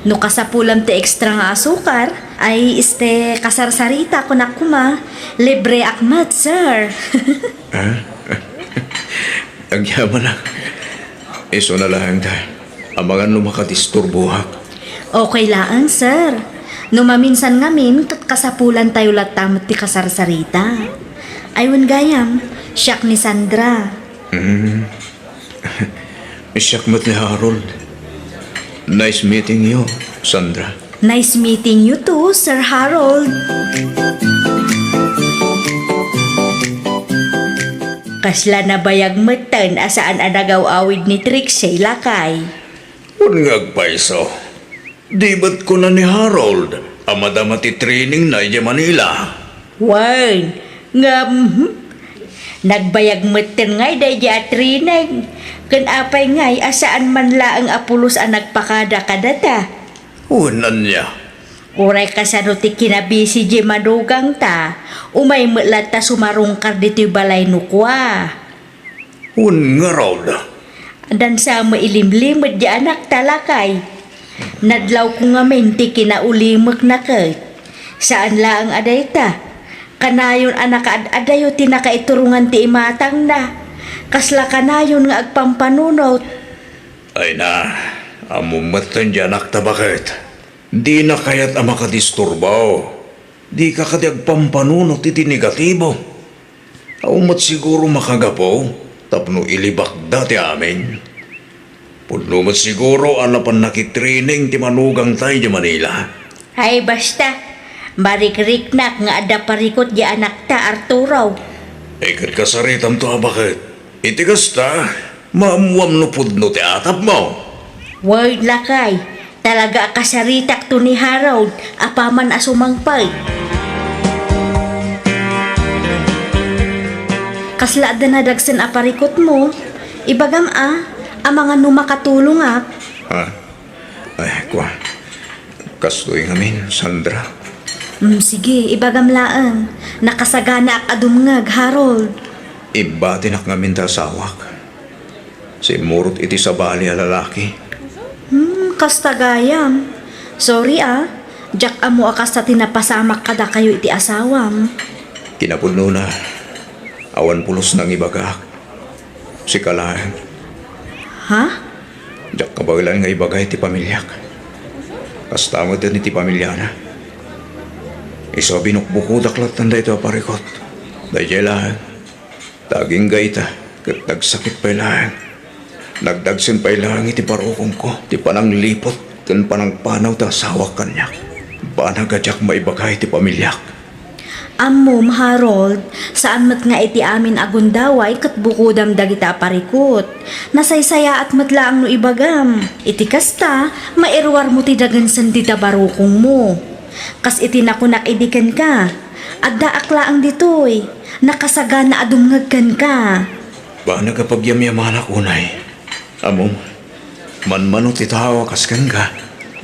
No kasapulam ti extra nga asukar, ay, este, kasarsarita, kunak koma, libreak met, sir. Ah? Agyamanak. Isuna laeng ta. Amangan no makadisturboak. Okay laeng, sir. No maminsan ngamin, ket kasapulantayo latta met ti kasarsarita. Ay, wen gayam, siak ni Sandra. Hmm. Siak met ni Harold. Nice meeting you, Sandra. Nice meeting you too, Sir Harold. Kasla nabayag metten a saan a nagaw-awid ni Trixie, lakay. Wen nga agpayso. Di met kuna ni Harold a madama ti trainingna idiay Manila? Wen, ngem, hmm, nagbayag metten ngay daydi a training. Ken apay ngay a saan man laeng a pulos a nagpakada kadata? Wen, ania? Uray kasano ti kinabisi diay manugangta, umay met latta sumarungkar ditoy balay no kua. Wen ngarud? Addan sa mailimlimed diay anakta, lakay. Nadlawko ngamin ti kinaulimekna ket. Saan laeng a dayta. Kanayon a nakaad-adayo ti nakaiturongan ti imatangna. Kasla kanayon nga agpampanunot. Ay na, ammom metten diay anakta, baket. Dina kayat a makadisturbo. Dika kadi agpampanunot iti negatibo. Awan met siguro makagapu tapno ilibakda ti amin. Pudno met siguro a napan nakitraining ti manugangta idiay Manila. Ay, basta. Marikriknak nga adda parikut diay anakta, Arturo. Ay, ket kasaritamto a baket. Iti kasta, maammoam no pudno ti atapmo. Wen, lakay, talaga a kasaritakto ni Harold apaman a sumangpet. Kasla adda nadagsen a parikutmo? Ibagam a, amangan no makatulongak. Ha? Ay, kua. Kastoy ngamin, Sandra. Mm, sige, ibagam laeng. Nakasaganaak a dumngeg, Harold. Ibbatinak ngamin ti asawak. Simmurot iti sabali a lalaki. Hmm, kasta gayam. Sorry, ah. Diak ammo a kasta ti napasamak kadakayo iti asawam. Kinapudnona, awan pulos nangibagaak. Sika laeng. Ha? Diak kabaelan nga ibaga iti pamiliak. Kasta met iti pamiliana. Isu a binukbukodak lattan daytoy a parikut. Daydiay laeng. Ta agingga ita, ket nagsakit pay laeng. Nagdagsen pay laeng iti barukongko ti panangliput ken panangpanaw ti asawak kaniak. Banag a diak maibaga iti pamiliak. Ammom, Harold, saan met nga iti amin a gundaway ket bukodam dagita a parikut. Nasaysayaat met laeng no ibagam. Iti kasta, mairuarmo ti dagensen dita barukongmo. Kas iti nakunak idi kenka, addaak laeng ditoy. Nakasagana a dumngeg kenka. Banag a pagyamyamanak unay. Ammom, manmano ti tao a kas kenka.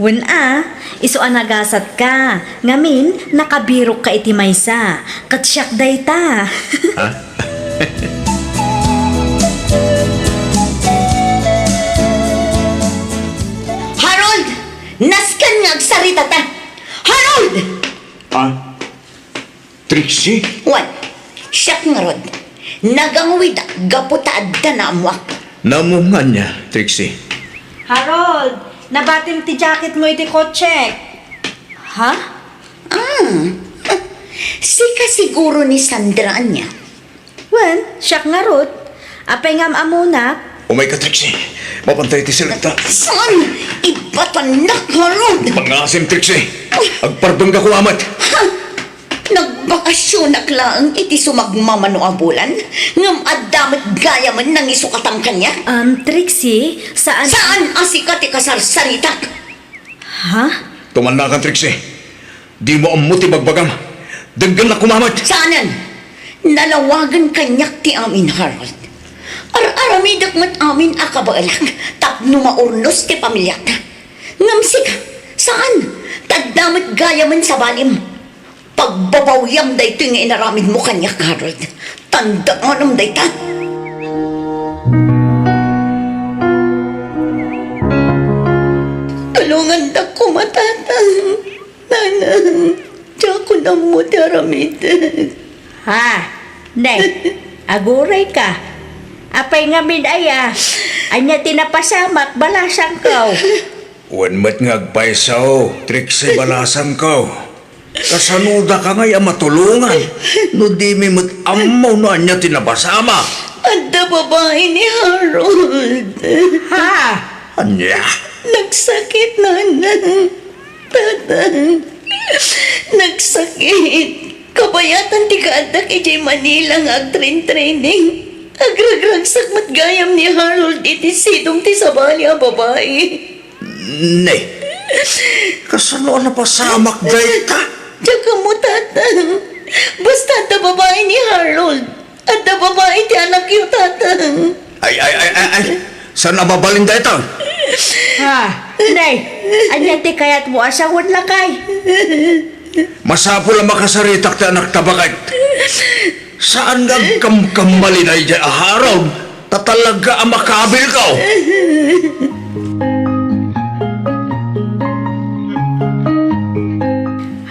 Wen a, isu a nagasatka. Ngamin, nakabirokka iti maysa. Ket siak dayta. Ha? Harold! Nasken nga agsaritata! Harold! Ah? Trixie? Wen, siak ngarud. Nagangwidak gapu ta adda naammoak. Naammo nga ania, Trixie? Harold, nabatim ti jacketmo iti kotsek. Ha? Ah, sika siguro ni Sandra ania? Wen, siak ngarud. Apay ngam ammonak? Umayka, Trixie. Mapantay ti silikta. Saan? Ibatannak, Harold! Pangasim, Trixie. Agpardongka koma met. Ha? Nagbakasyonak laeng iti sumagmamano a bulan, ngem adda met gayamen nangisukatan kaniak. Um, Trixie, saan? Saan a sika ti kasarsaritak? Ha? Tumannakan, Trixie. Dimo ammo ti bagbagam. Denggennak koma met. Saanen. Nalawagen kaniak ti amin, Harold. Ar-aramidek met amin a kabaelak tapno maurnos ti pamiliata. Ngem sika, saan. Ta adda met gayamen sabalim. Pagbabawiam daytoy nga inaramidmo kaniak, Harold. Tandaanam dayta. Tulongandak koma, Tatang. Nanang, diakon ammo ti aramidek. Ha? Nay, agurayka. Apay ngamin aya? Ania ti napasamak, balasangko? Wen met nga agpayso, Trixie, balasangko. Kasano daka ngay a matulongan no dimi met ammo no ania ti napasamak? Adda babai ni Harold. Ha? Ania? Nagsakit, Nanang. Tatang. Nagsakit. Kabayatan ti kaaddak idiay Manila nga agtrain-training. Agragragsak met gayam ni Harold iti sidong ti sabali a babai. Ne, kasano a napasamak dayta? Diak ammo, Tatang. Basta adda babai ni Harold. Adda babai ti anakyo, Tatang. Ay, ay, ay, ay, ay. Saan a mabalin dayta? Ha? Nay, ania ti kayatmo a sawen, lakay? Masapul a makasaritak ti anakta, baket. Saan nga agkamkamali daydiay a Harold, ta talaga a makabilko.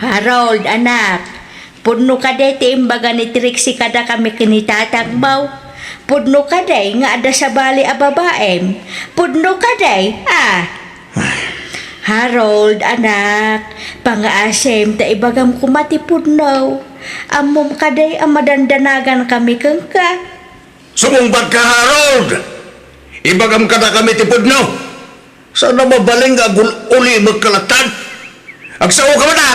Harold, anak, pudno kadi ti imbaga ni Trixie kadakami ken ni tatangmo? Pudno kadi nga adda sabali a babaim? Pudno kadi, a? Harold, anak, pangngaasim ta ibagam koma ti pudno. Ammom kadi a madandanagankami kenka? Sumungbatka, Harold! Ibagam kadakami ti pudno. Saan a mabalin nga agul-ulimekka latta? Agsaoka met, a!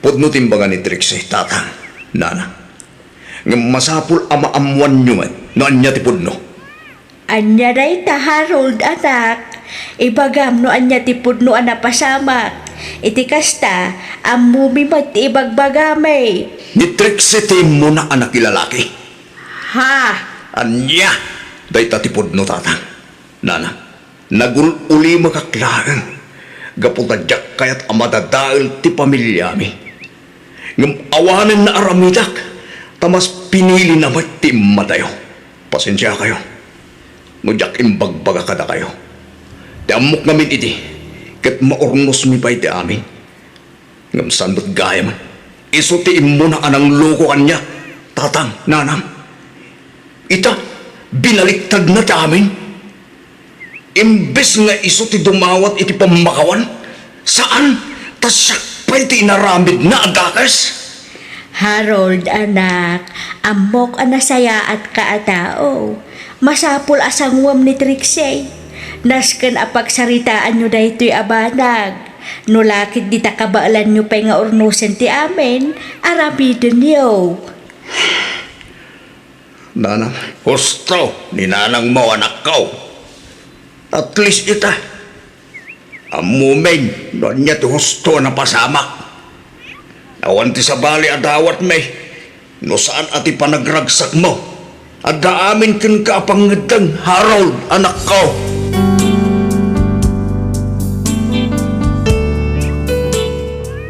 Pudno ti imbaga ni Trixie, tatang, nanang. Ngem masapul a maammoanyo met no ania ti pudno. Ania dayta, Harold, anak? Ibagam no ania ti pudno a napasamak. Iti kasta, ammomi met ti ibagbagami. Ni Trixie ti immuna a nakilalaki. Ha? Ania dayta ti pudno, tatang, nanang? Nagul-ulimekak laeng gapu ta diak kayat a madadael ti pamiliami. Ngem awanen naaramidak, ta mas pinilina met ti immatayo. Pasensiakayo no diak imbagbaga kadakayo. Ti ammok ngamin idi, ket maurnosmi pay ti amin. Ngem saan met gayam, isu ti immuna a nangloko kaniak, tatang, nanang. Ita, binaliktadna ti amin. Imbes nga isu ti dumawat iti pammakawan, saan, ta siak pay ti inaramidna a dakes. Harold, anak, ammok a nasayaatka a tao. Masapul a sanguem ni Trixie. Nasken a pagsaritaanyo daytoy a banag. No la ket dita kabaelanyo pay nga urnosen ti amin, aramidenyo. Nanang, husto ni nanangmo, anakko. At least ita, ammomin no ania ti husto a napasamak. Awan ti sabali a dawatmi no saan a ti panagragsakmo. Adda amin kenka a pangngeddeng, Harold, anakko.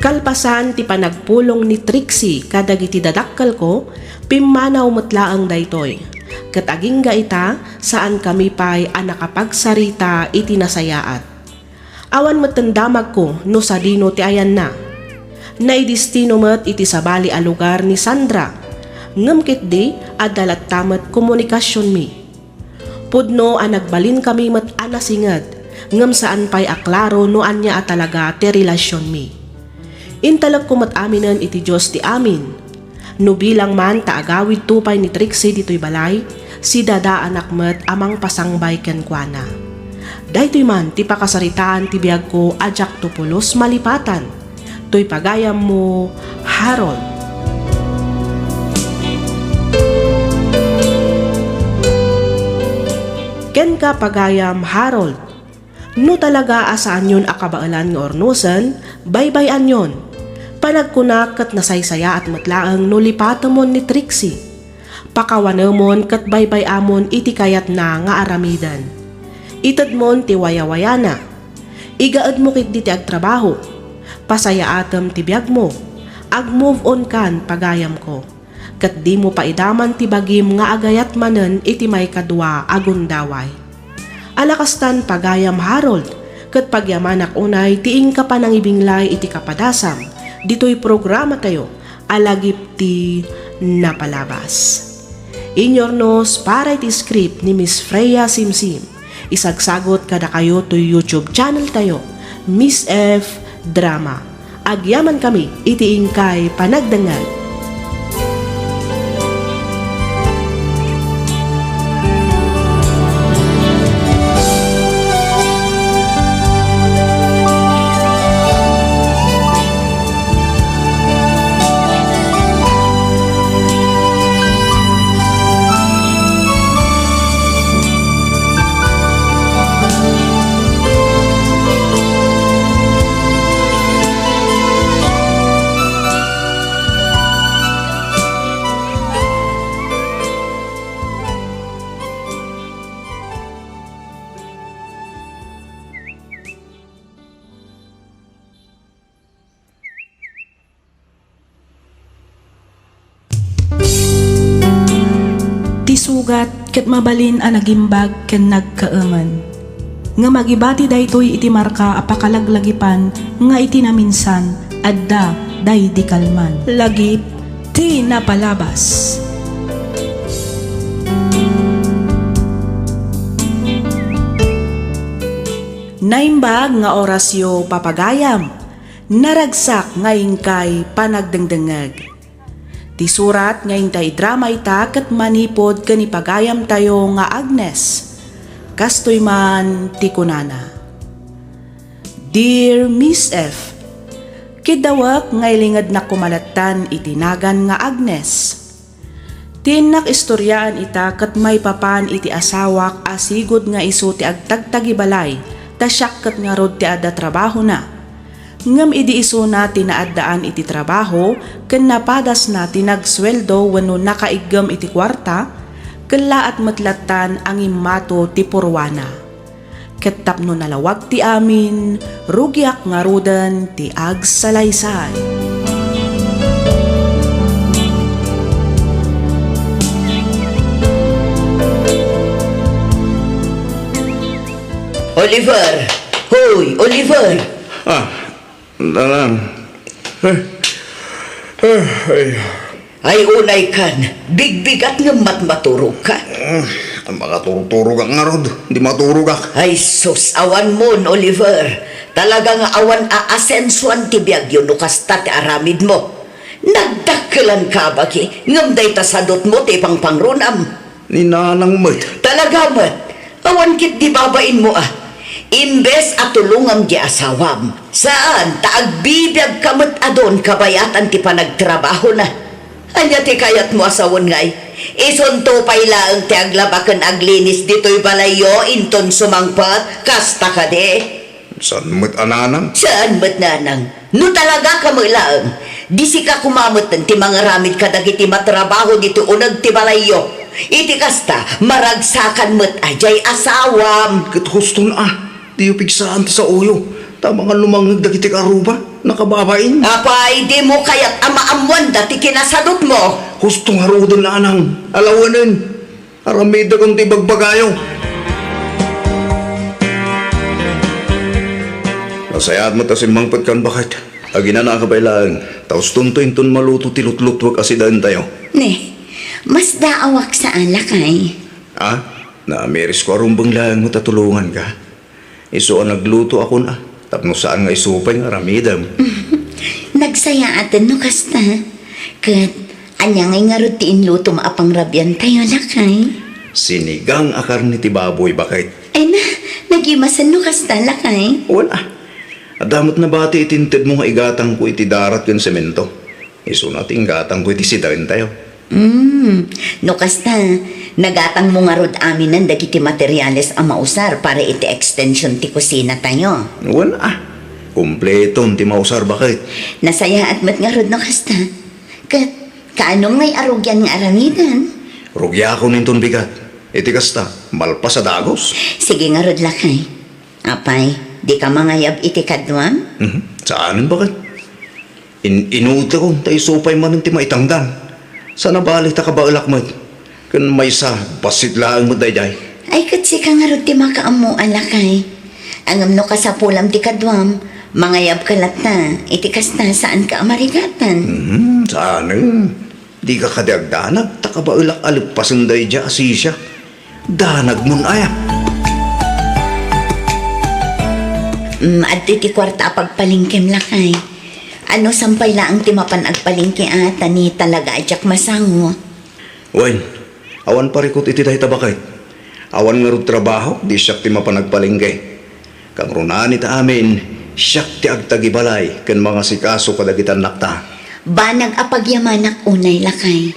Kalpasan ti panagpulong ni Trixie kadagiti dadakkelko, pimmanaw met laeng daytoy. Ket agingga ita, saankami pay a nakapagsarita iti nasayaat. Awan metten damagko no sadino ti ayanna. Naidistino met iti sabali a lugar ni Sandra. Ngem ketdi, adda latta met komunikasionmi. Pudno a nagbalinkami met a nasinged, ngem saan pay a klaro no ania a talaga ti relasionmi. Intalekko met aminen iti Dios ti amin. No bilang man ta agawidto pay ni Trixie ditoy balay, Sidadaanak met a mangpasangbay kenkuana. Daytoy man ti pakasaritaan ti biagko a diakto pulos malipatan. Toy pagayammo, Harold. Kenka, pagayam Harold, no talaga a saanyon a kabaelan nga urnosen, baybay-anyon. Panagkunak ket nasaysayaat met laeng no lipatemon ni Trixie. Pakawanemon ket baybay-amon iti kayatna nga aramiden. Itedmon ti wayawayana. Igaedmo ketdi ti agtrabaho. Pasayaatem ti biagmo. Ag-move on kan, pagayamko. Ket dimo paidaman ti bagim nga agayat manen iti maikadua a gundaway. Ala kastan, pagayam Harold, ket pagyamanak unay ti inka panangibinglay iti kapadasam ditoy programatayo a lagip ti napalabas. Inyornos para iti script ni Miss Freya Simsim. Isagsagot kadakayo toy YouTube channel tayo, Miss F Drama. Agyamankami iti inkay panagdengngeg. Ti sugat ket mabalin a nagimbag ken nagkaemen. Ngem agibati daytoy iti marka a pakalaglagipan nga iti naminsan, adda daydi kalman. Lagip ti napalabas. Naimbag nga orasyo, papagayam. Naragsak nga inkay panagdengdengngeg. Ti surat nga intay drama ita ket manipud ken ipagayamtayo nga Agnes. Kastoy man ti kunana, Dear Miss F, kiddawek nga ilingednak koma lattan iti nagan nga Agnes. Ti innak istoriaan ita ket maipapan iti asawak a sigud nga isu ti agtagtagibalay, ta siak ket ngarud ti adda trabahona. Ngem idi isuna ti naaddaan iti trabaho ken napadasna ti nagsueldo wenno nakaiggem iti kuarta, kellaat met lattan a ngimmato ti purwana. Ket tapno nalawag ti amin, rugiak ngaruden ti agsalaysay. Oliver! Hoy, Oliver! Ah, Nanang. Eh, eh, ay. Ay, unay kan, bigbigat ngem matmaturogka. Mm, makaturturogak ngarud, di maturogak. Ay sus, awan mon, Oliver. Talaga nga awan aasensuan ti biagyo no kasta ti aramidmo. Nagdakkelanka a bagi, ngem dayta sadutmo ti ipangpangrunam. Ni Nanang met. Talaga met, awan ketdi babainmo a. Imbes a tulongam di asawam, saan ta agbibiagka met a don kabayatan ti panagtrabahona. Ania ti kayatmo a sawen ngay? Isunto pay laeng ti aglaba ken aglinis ditoy balayyo inton sumangpet, kasta kadi? Saan met a, Nanang? Saan met, Nanang? No talagaka met laeng, di sika koma metten ti mangaramid kadagiti matrabaho ditoy uneg ti balayyo. Iti kasta, maragsakan met a diay asawam. Ket huston a, diyo pigsaan ti saoyo, ta amangan lumangngeg dagiti karuba, nakababain. Apay, dimo kayat a maammoanda ti kinasadutmo? Husto ngaruden, Nanang, alawenen. Aramidek ti ibagbagayo. Nasayaat met a simmangpetkan, baket. Aginanaka pay laeng, ta ustonto inton maluto ti lutlutuek a sidaentayo. Ne, masdaawak saan, lakay. Ah, naamirisko a rumbeng laeng met a tulonganka. Isu a nagluto a kuna, tapno saan nga isu pay nga aramidem. Nagsayaaten no kasta. Ket, ania ngay ngarud ti inlutom a pangrabiantayo, lakay? Sinigang a karne ti baboy, baket. Ay na, nagimasen no kasta, lakay. Wen a. Adda met nabati iti intedmo nga igatangko iti darat ken semento. Isuna ti inggatangko iti sidaentayo. Mm, no kasta, nagatangmo ngarud aminen dagiti materiales a mausar para iti extension ti kusinatayo. Wen a. Kumpleton ti mausar, baket. Nasayaat met ngarud no kasta. Ket, kaanum ngay a rugian nga aramiden? Rugiakon inton bigat. Iti kasta, malpas a dagus. Sige ngarud, lakay. Apay, dika mangayab iti kaduam? Mhm. Saanen, baket. In-, inutekon ta isu pay manen ti maitangdan. Saan a bali ta kabaelak met. Ken maysa, bassit laeng met daydiay. Ay, ket sika ngarud ti makaammo a lakay. Ngem no kasapulam ti kaduam, mangayabka latta. Iti kasta, saanka a marigatan. Mhm, saanen. Dika kadi agdanag, ta kabaelak a leppasen daydiay a sisia. Danagmon aya? Mm, adtoy ti kuarta a pagpalengkem, lakay. Ano, sampay laeng ti mapan agpalengke a, ta ni talaga a diak masango. Wen, awan parikut iti dayta, baket. Awan ngarud trabaho, di siak ti mapan agpalengke. Kangrunaan ita amin, siak ti agtagibalay ken mangasikaso kadagiti annakta. Banag a pagyamanak unay, lakay.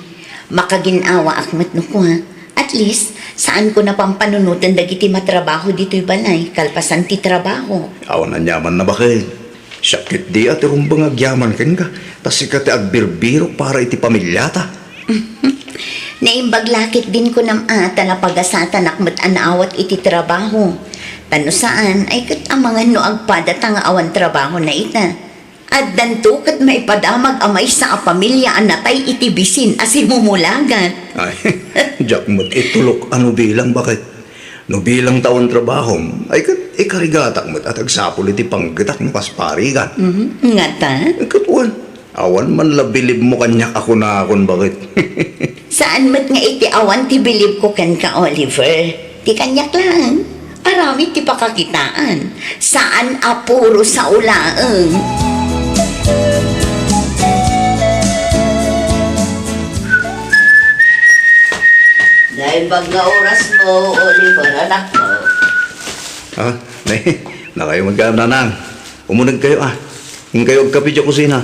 Makagin-awaak met no kua. At least, saanko napampanunoten dagiti matrabaho ditoy balay, kalpasan ti trabaho. Awan aniamanna, baket. Siak ketdi a ti rumbeng agyaman kenka, ta sika ti agbirbirok para iti pamiliata. Naimbag la ketdin kunam a ta napagasatanak met a naawat iti trabaho. Ta no saan, ay ket amangan no agpadata nga awan trabahona ita. Addanto ket maipadamag a maysa a pamilia a natay iti bisin a simumulagat. Ay, diak met itulok a no bilang, baket. No bilang ta awan trabahom, ay ket ikarigatak met a ti agsapul iti panggetak no kas parigan. Mhm. Ngata? Ket wen, awan man la bilibmo kaniak a kunakon, baket. Saan met nga iti awan ti bilibko kenka, Oliver. Ti kaniak laeng. Aramid ti pakakitaan. Saan a puro sao laeng. Naimbag nga orasmo, Oliver, anakko. Ah, nay, nakayo met kayo, nanang. Umunegkayo, ah. Inkayo agkape diay kusina.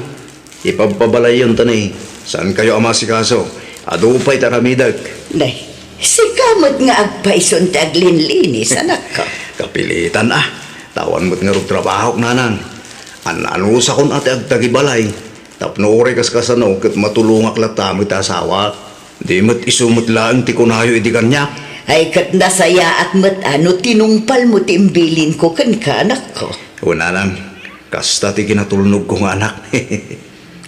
Ipabpabalayon ta ni, saankayo a maasikaso. Adu pay ti aramidek. Nay, sika met nga agpayson ti aglinlinis, anakko. Kapilitan, ah. Ta awan met ngarud trabahok, nanang. An-anusakon a ti agtagibalay. Tapno uray kaskasano, ket matulongak latta met ti asawak. Di met isu met laeng ti kunayo idi kaniak. Ay, ket nasayaat met a no tinungpalmo ti imbilinko kenka, anakko. Wen, nanang, kasta ti kinatulnogko nga anak.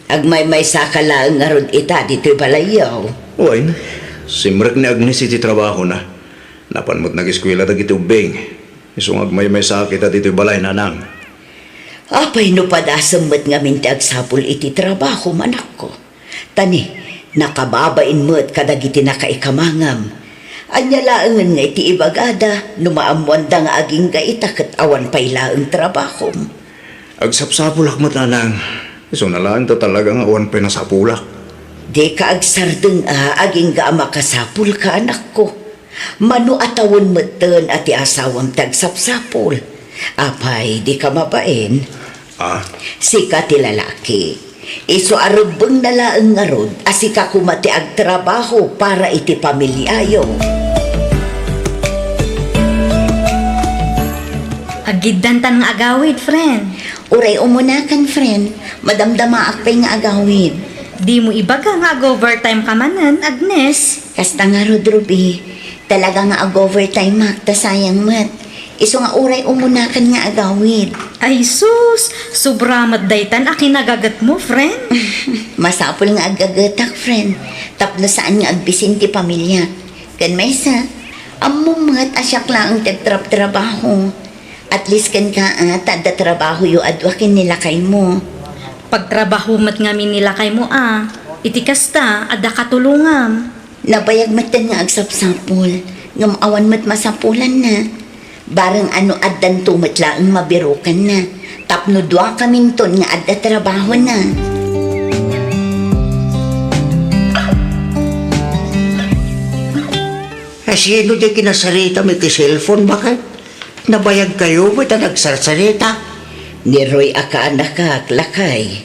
Agmaymaysaka laeng ngarud ita ditoy balayyo. Wen, simrek ni Agnes iti trabahona. Napan met nageskuela dagiti ubbing. Isu nga agmaymaysaak ita ditoy balay, nanang. Apay no padasem met ngamin ti agsapul iti trabahom, anakko? Ta ni, nakababain met kadagiti nakaikamangam. Ania laengen nga iti ibagada no maammoanda nga agingga ita ket awan pay laeng trabahom? Agsapsapulak met, nanang. Isuna laeng ta talaga nga awan pay nasapulak. Dika agsardeng a agingga a makasapulka, anakko. Mano a tawen metten a ti asawam ti agsapsapul. Apay, dika mabain? Ah? Sika ti lalaki. Isu a rebbengna laeng ngarud a sika koma ti agtrabaho para iti pamiliayo. Aggiddantan nga agawid, friend. Uray umunakan, friend. Madamdamaak pay nga agawid. Dimo ibaga nga ag-overtime ka manen, Agnes. Kasta ngarud, Ruby. Talaga nga ag-overtime ak, ta sayang met. Isu nga uray umunakan nga agawid. Ay sus, sobra met daytan a kinagagetmo, friend. Masapul nga aggagetak, friend. Tapno saan nga agbisin ti pamiliak. Ken maysa, ammom met a siak laeng ti agtrabtrabaho. At least kenka, a, ta adda trabahoyo a dua ken ni lakaymo. Pagtrabaho met ngamin ni lakaymo, a. Iti kasta, adda katulongam. Nabayag metten nga agsapsapul, ngem awan met masapulanna. Bareng a no addanto met laeng mabirukanna, tapno duakaminton nga adda trabahona. Sino diay kinasaritam iti cellphone, baket? Nabayagkayo met a nagsarsarita? Ni Roy a kaanakak, lakay.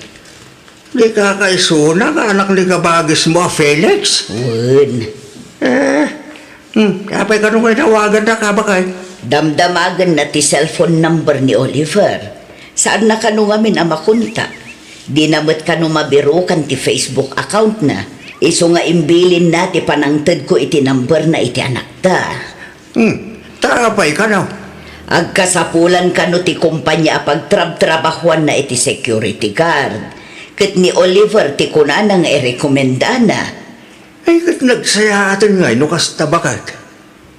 Di kakaisuna nga anak ni kabagismo a Felix? Wen. Eh, hmm, apay kano nga inawagannaka, baket? Damdamagenna ti cellphone number ni Oliver. Saanna kano ngamin a makontak. Dina met kano mabirukan ti Facebook account-na. Isu nga imbilinna ti panangtedko iti number-na iti anakta. Hmm, ta apay kano? Agkasapulan kano ti kompania a pagtrabtrabahuanna iti security guard. Ket ni Oliver ti kunana nga irekomendana. Ay, ket nagsayaaten ngay no kasta, baket.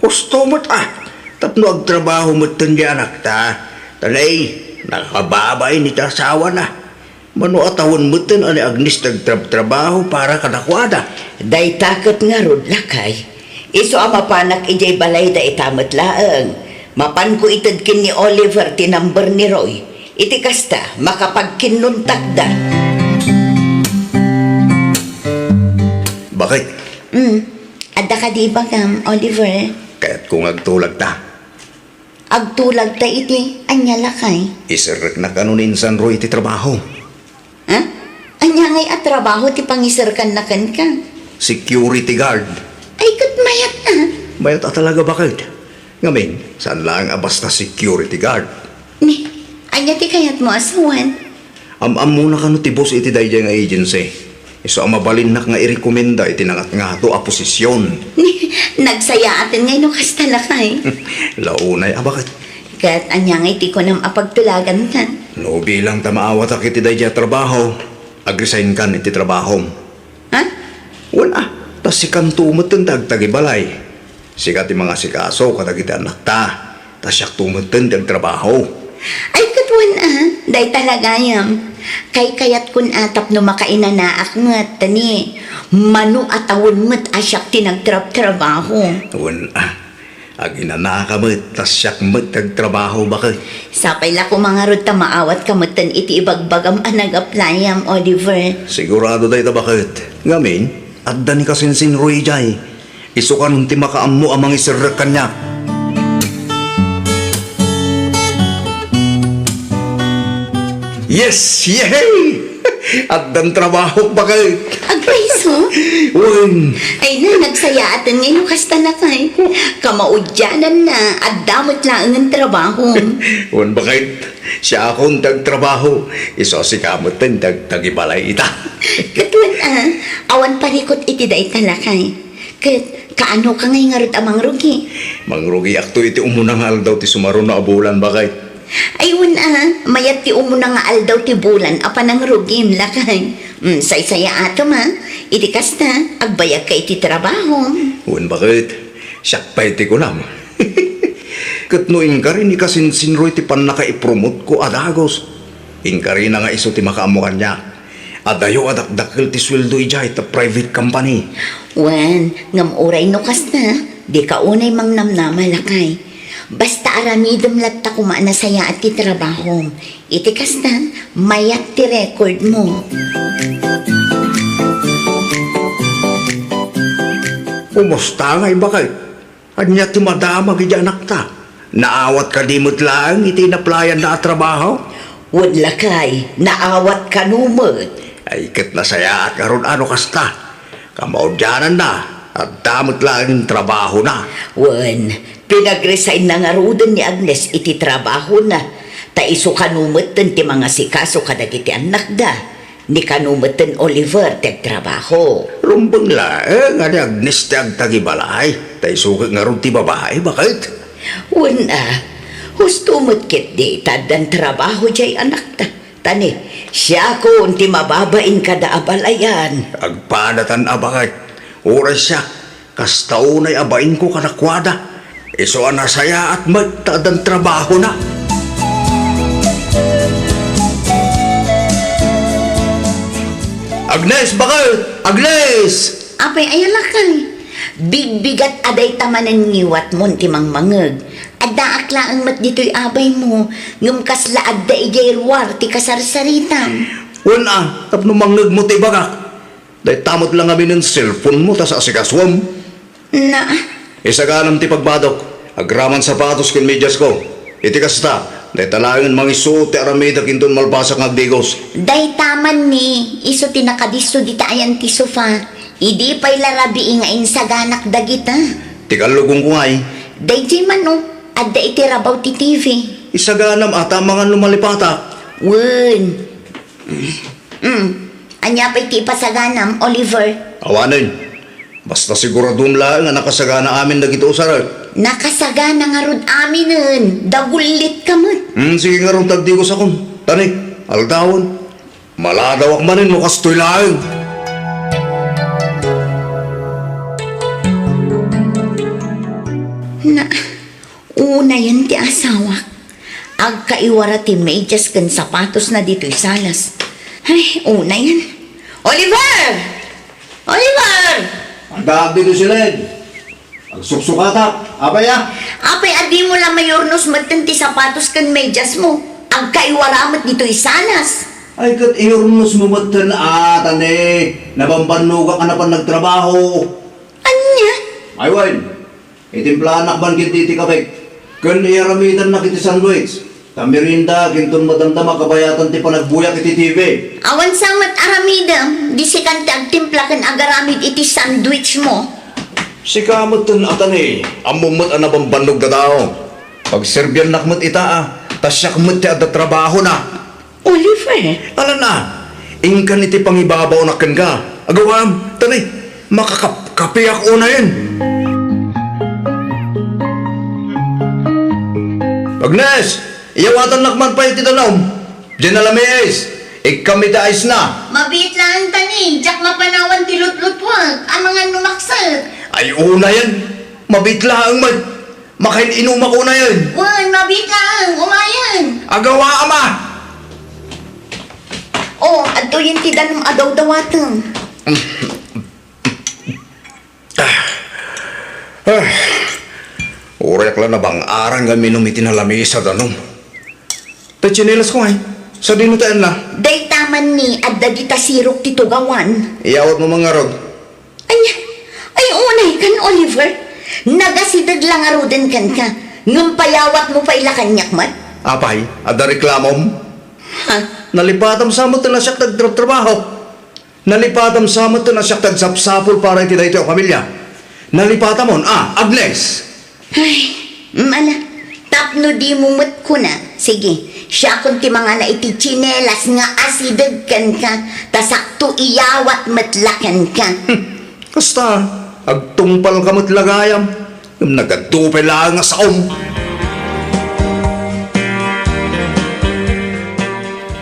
Husto met, a, tapno agtrabaho metten diay anakta. Ta nay, nakababain iti asawana. Mano a tawen metten a ni Agnes ti agtrabtrabaho para kadakuada. Dayta ket ngarud, lakay. Isu a mapanak idiay balayda ita met laeng. Mapanko ited ken ni Oliver ti number ni Roy. Iti kasta, makapagkinnontakda. Baket? Hmm. Adda kadi ibagam, Oliver? Kayatko nga agtulagta. Agtulagta iti ania, lakay? Iserrekna kano ni insan Roy iti trabaho. Ha? Ania ngay a trabaho ti pangiserkanna kenka? Security guard. Ay, ket mayat a. Mayat a talaga, baket. Ngamin, saan laeng a basta security guard. Ni, ania ti kayatmo a sawen? Am-ammona kano ti boss iti daydiay nga agency. Isu a mabalinnak nga irekomenda iti nangatngato a posisyon. Nagsayaaten ngay no kasta, lakay. La unay a, baket. Ket ania ngay ti kunam a pagtulagankan? No bilang ta maawatak iti daydiay a trabaho, agresign kan iti trabahom. Ha? Wen a, ta sikanto metten ti agtagibalay. Sika ti mangasikaso kadagiti annakta, ta siakto metten ti agtrabaho. Ay, ket wen a, dayta la gayam. Kaykayatkon a tapno makainanaak met, ta ni, mano a tawen met a siak ti nagtrabtrabaho. Wen a, aginanaka met, ta siak met ti agtrabaho, baket. Sapay la koma ngarud ta maawatka metten iti ibagbagam a nagaplayam, Oliver. Sigurado dayta, baket. Ngamin, adda ni kasinsin Roy idiay. Isu kanon ti makaammo a mangiserrek kaniak. Yes! Yehey! Addan trabahok, baket. Agpayso? Wen. Ay na, nagsayaaten ngay no kasta, lakay. Kamaudiananna, adda met laengen trabahom. Wen, baket. Siakon ti agtrabaho. Isu a sika metten ti agtagibalay ita. Ket wen a, awan parikut iti dayta, lakay. Ket kaanoka ngay ngarud a mangrugi? Mangrugiakto iti umuna nga aldaw ti sumaruno a bulan, baket. Ay, wen a, mayat ti umuna nga aldaw ti bulan a panangrugim, lakay. Mm, saysayaatem a. Iti kasta, agbayagka iti trabahom. Wen, baket. Siak pay ti kunam. Ket no inkari ni kasinsin Roy ti pannakaipromotko a dagus, inkarina nga isu ti makaammo kaniak. Adayo a dakdakkel ti sueldo idiay ta private company. Wen, ngem uray no kasta, dika unay mangnamnama, lakay. Basta aramidem latta koma a nasayaat ti trabahom. Iti kasta, mayat ti record mo. Kumusta ngay, baket? Ania ti madamag iti anakta? Naawat kadi met laeng iti inaplayanna a trabaho? Wen, lakay, naawat kano met. Ay, ket nasayaat ngarud a no kasta. Kamaudiananna, adda met laeng trabahona. Wen, pinagresign-na ngaruden ni Agnes iti trabahona, ta isu kano metten ti mangasikaso kadagiti annakda. Ni kano metten Oliver ti agtrabaho. Rumbeng laeng a ni Agnes ti agtagibalay, ta isu ket ngarud ti babai, baket? Wen a, husto met ketdi ta addan trabaho diay anakta. Ta ni, siakon ti mababain kada a balayan. Agpadatan a, baket. Uray siak, kasta unay a bainko kadakuada. Isu a nasayaat met ta addan trabahona. Agnes, baket! Agnes! Apay, aya lakay? Bigbigat a dayta manen ngiwatmon ti mangmangeg. Addaak laeng met ditoy abaymo, ngem kasla adda idiay ruar ti kasarsaritam. Wen a, tapno mangngegmo ti ibagak. Dayta met la ngaminen cellphone-mo ta saasikasuem. Na, Isaganam ti pagbadok, agraman sapatos ken mediasko. Iti kasta, dayta laengen mangisuot ti aramidek inton malpasak nga agdigos. Dayta man ni, isu ti nakadisso dita ayan ti sofa. Idi pay la rabii nga insaganak dagita. Ti kallugongko ngay. Daydiay man, o, adda iti rabaw ti T V. Isaganam a ta amangan no malipatak. Wen. Mm. Ania pay ti ipasaganam, Oliver? Awanen. Basta siguradom laeng a nakasagana amin dagiti usarek. Nakasagana ngarud aminen. Dagullitka met. Hmm, sige ngarud, tagdigosakon. Tani, aldawen. Maladawak manen no kastoy laeng. Na, unayen ti asawak. Agkaiwara ti medias ken sapatosna ditoy salas. Ay, unayen. Oliver! Oliver! Adda ditoy siled. Agsuksukatak. Apay a? Apay a dimo la mayurnos metten ti sapatos ken mediasmo? Agkaiwara met ditoy salas. Ay, ket iyurnosmo metten a, tani. Nabambannogak a napan nagtrabaho. Ania? Ay, wen. Itimplaannak man ketdi ti kape, ken iyaramidannak iti sandwich. Ta merienda, inton madamdama kabayatan ti panagbuyak iti T V. Awan sa met aramidem, di sikan ti agtimpla ken agaramid iti sandwichmo. Sika metten a, tani, ammom met a nabambannog a tao. Pagserbiannak met ita a, ta siak met ti adda trabahona. Oliver. Alanna, inkan iti pangibabaonak kenka. Agawam, tani, makakapkapiak unayen. Agnes, iyawatannak man pay ti danum. Diay nalamiis, ikkam iti ice na. Mabiit laeng tani, diak mapanawan ti lutlutwek, amangan no makset. Ay, unayen, mabiit laeng met. Makain-inumak unayen. Wen, mabiit laeng, umayen. Agawa, ama! O, adtoyen ti danum a dawdawatem. Ah, ah. Uray ak la nabang-aran nga minum iti nalamiis a danum. Ti tsinelas ko ay, sadino ti anna? Dayta man ni, adda dita sirok ti tugawan. Iyawatmo man ngarud. Ania? Ay, unay kan, Oliver. Nagasideg la ngaruden kenka. Ngem payawatmo pay la kaniak met? Apay, adda reklamom? Ha? Nalipatam sa met ti nasiak ti agtrabtrabaho. Nalipatam sa met ti nasiak ti agsapsapul para iti daytoy a familia. Nalipatamon, a, Agnes? Ay, mala, tapno dimo met kuna. Sige, siakon ti mangala iti tsinelas nga asideg kenka, ta sakto iyawat met la kenka. Hmm, kasta, agtungpalka met la gayam. Ngem nagadu pay laeng a saom.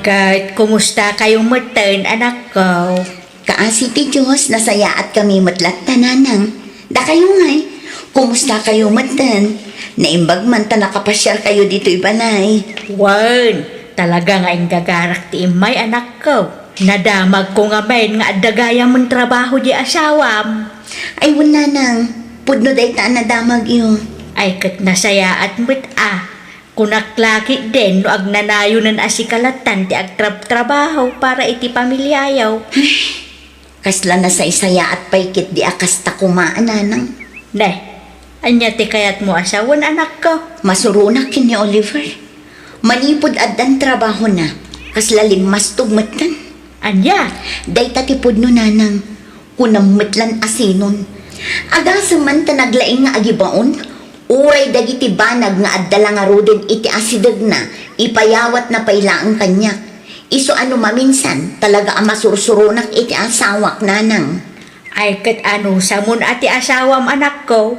Ket kumustakayo metten, anakko? Kaasi ti Dios, nasayaatkami met latta, nanang. Dakayo ngay, kumustakayo metten? Naimbag man ta nakapasiarkayo ditoy balay. Wen, talaga nga inggagarak ti immay, anakko. Nadamagko ngamin nga adda gayamen trabaho diay asawam. Ay, wen, nanang, pudno dayta a nadamagyo. Ay, ket nasayaat met a. Kunak la ketdin no agnanayonen a sika lattan ti agtrabtrabaho para iti pamiliayo. Ay, kasla nasaysayaat pay ketdi a kasta koma a, nanang. Ne, ania ti kayatmo a sawen, anakko? Masuronak ken ni Oliver. Manipud addan trabahona, kasla limmastog metten. Ania? Dayta ti pudno, nanang. Kunam met lan a sinon. Agasem man ta naglaing nga agibaon, uray dagiti banag nga adda la ngaruden iti asidegna, ipayawatna pay laeng kaniak. Isu a no maminsan, talaga a masursuronak iti asawak, nanang. Ay, ket anusamon a ti asawam, anakko?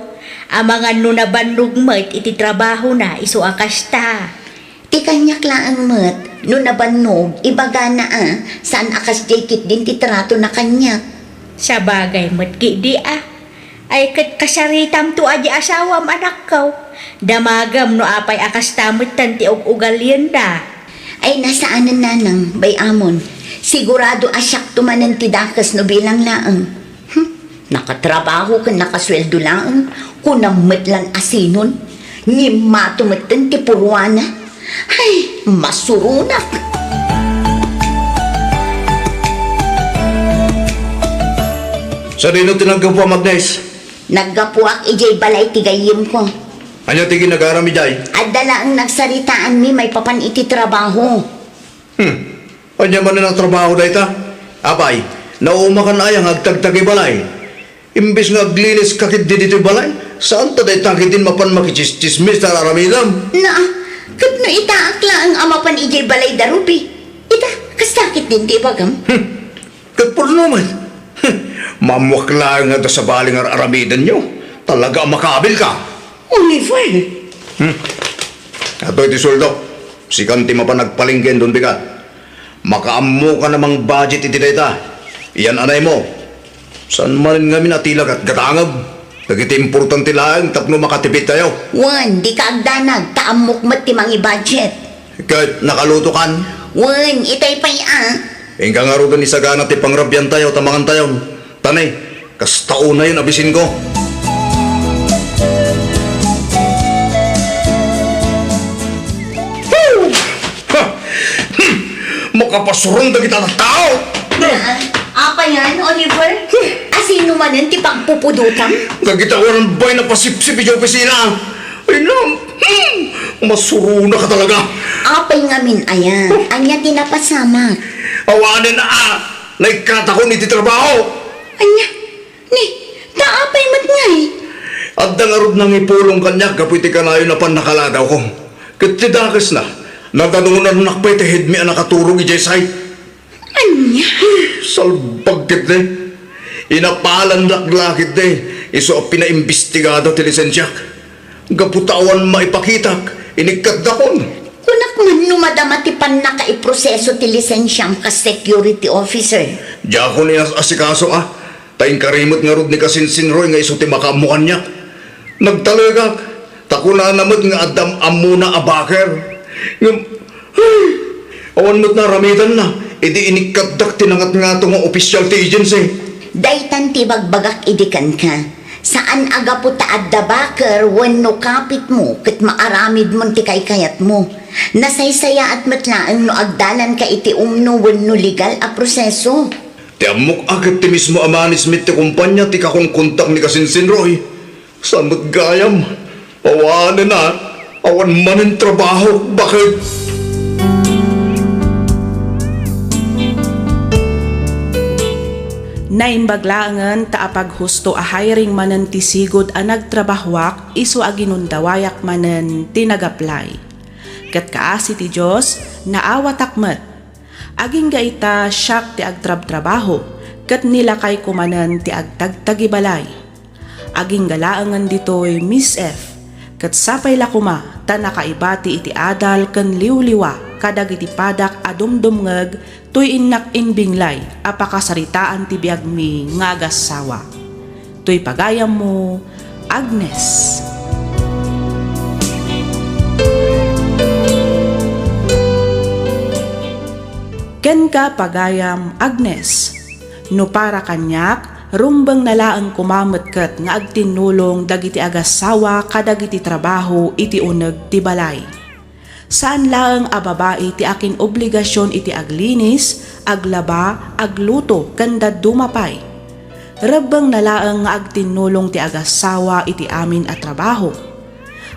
Amangan no nabannog met iti trabahona, isu a kasta. Ti kaniak laeng met, no nabannog, ibagana a, saan a kasdiay ketdin ti tratona kaniak. Sabagay met ketdi a. Ay, ket kasaritamto a di asawam, anakko. Damagem no apay a kasta metten ti ug-ugalienna. Ay, nasaanen, nanang, bay-amon. Sigurado a siakto manen ti dakes no bilang laeng. Hmm, nakatrabaho ken nakasueldo laeng, kunam met lan a sinon. Ngimmato metten ti purwana. Ay, masuronak! Sadino ti naggapuam, Agnes? Naggapuak idiay balay ti gayyemko. Ania ti ginagarami idiay? Adda laeng nagsaritaanmi maipapan iti trabaho. Hmm. Ania manen a trabaho dayta? Apay, naumakan aya nga agtagtagibalay? Imbes nga agliniska ketdi ditoy balay, saanta dayta ketdin mapan makitsismis ta aramidem? Naa, ket no itaak laeng a mapan idiay balay da Ruby, ita, kasta ketdin ti ibagam? Hmm. Ket pudno met. Maammoak laeng nga adda sabali nga ar-aramidenyo. Talaga a makabilka. Oliver! Hmm. Adtoy ti sueldo. Sikan ti mapan agpalengke, Don Bigat. Makaammokan a mang-budget iti dayta. Iyan-anaymo. Saan manen ngamin a ti lagatgatangem? Dagiti importante laeng tapno makatipittayo. Wen, dika agdanag, ta ammok met ti mangi-budget. Ket nakalutokan? Wen, itay pay a. Inka ngaruden isagana ti pangrabiantayo ta mangantayon. Ta ne, kasta unayen a bisinko. Ha! Hmm! Makapasuron dagita tattao! Apay ngarud, Oliver? Asino manen ti pagpupudotam? Dagita awan bain a pasipsip idiay opisina. Ay, nam! Hmm! Masuronaka talaga! Apay ngamin aya? Ania ti napasamak? Awanen a! Naikkatakon iti trabaho! Ania? Ni, ta apay met ngay? Adda ngarud nangipulong kaniak gapu iti kanayon a pannakaladawko. Ket ti dakesna, nadanonannak pay ti headmi a nakaturog idiay site. Ania? Salbag ketdi. Inapalandak la ketdi, isu a pinaimbestigada ti lisensiak. Gapu ta awan maipakitak, inikkatdakon. Kunak man no madama ti pannakaiproseso ti lisensiam kas security officer. Diakon inas-asikaso a. Ta inkari met ngarud ni Kasinsin Roy nga isu ti makaammo kaniak. Nagtalekak, ta kunana met nga adda am-ammona a baker. Ngem, ay, awan met naaramidanna idi inikkatdak ti nangatngato nga opisyal ti agency. Daytan ti ibagbagak idi kenka. Saan a gapu ta adda baker wenno kapitmo ket maaramidmon ti kaykayatmo. Nasaysayaat met laeng no agdalanka iti umno wenno legal a proseso. Ti ammok a ket ti mismo a management ti kumpanya ti kakonkontak ni Kasinsin Roy. Saan met gayam? Awanen a, awan manen trabaho. Bakit? Naimbag laengen ta apaghusto a hiring manen ti sigud a nagtrabahoak isu a ginundawayak manen ti nag-apply. Ket kaasi ti Dios, naawatak met. Agingga ita, siak ti agtrabtrabaho, ket nilakayko manen ti agtagtagibalay. Agingga laengen ditoy, Miss F, ket sapay la koma ta nakaibati iti adal ken liwliwa kadagiti padak a dumdumngeg toy innak imbinglay a pakasaritaan ti biagmi nga agassawa. Toy pagayammo, Agnes. Kenka, pagayam Agnes, no para kaniak, rumbengna laeng koma met ket nga agtinnulong dagiti agassawa kadagiti trabaho iti uneg ti balay. Saan laeng a babai ti akin-obligasion iti aglinis, aglaba, agluto, ken dadduma pay. Rebbengna laeng nga agtinnulong ti agassawa iti amin a trabaho.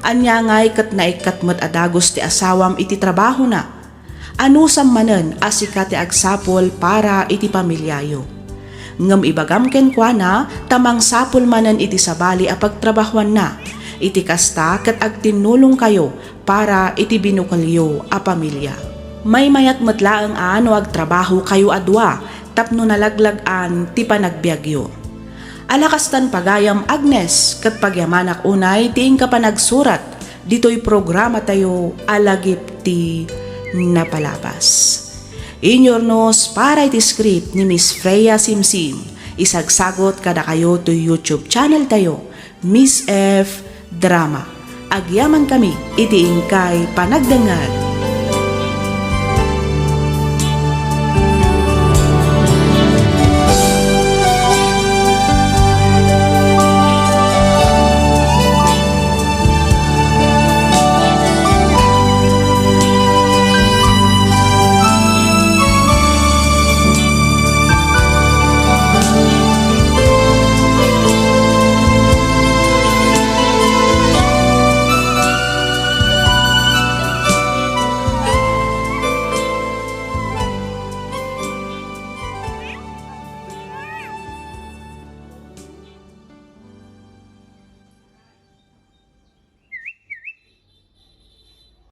Ania ngay ket naikkat met a dagus ti asawam iti trabahona. Anusam manen a sika ti agsapul para iti pamiliayo. Ngem ibagam kenkuana ta mangsapul manen iti sabali a pagtrabahoanna. Iti kasta ket agtinnulongkayo para iti binukelyo a pamilia. Maymayat met laeng a no agtrabahokayo a dua tapno nalaglag-an ti panagbiagyo. Ala kastan, pagayam Agnes, ket pagyamanak unay ti inka panagsurat ditoy programatayo a Lagip ti Napalabas. Inurnos para iti script ni Miss Freya Simsim. Isagsagut kadakayo toy YouTube channel tayo, Miss F Drama. Agyamankami iti inkay panagdengngeg.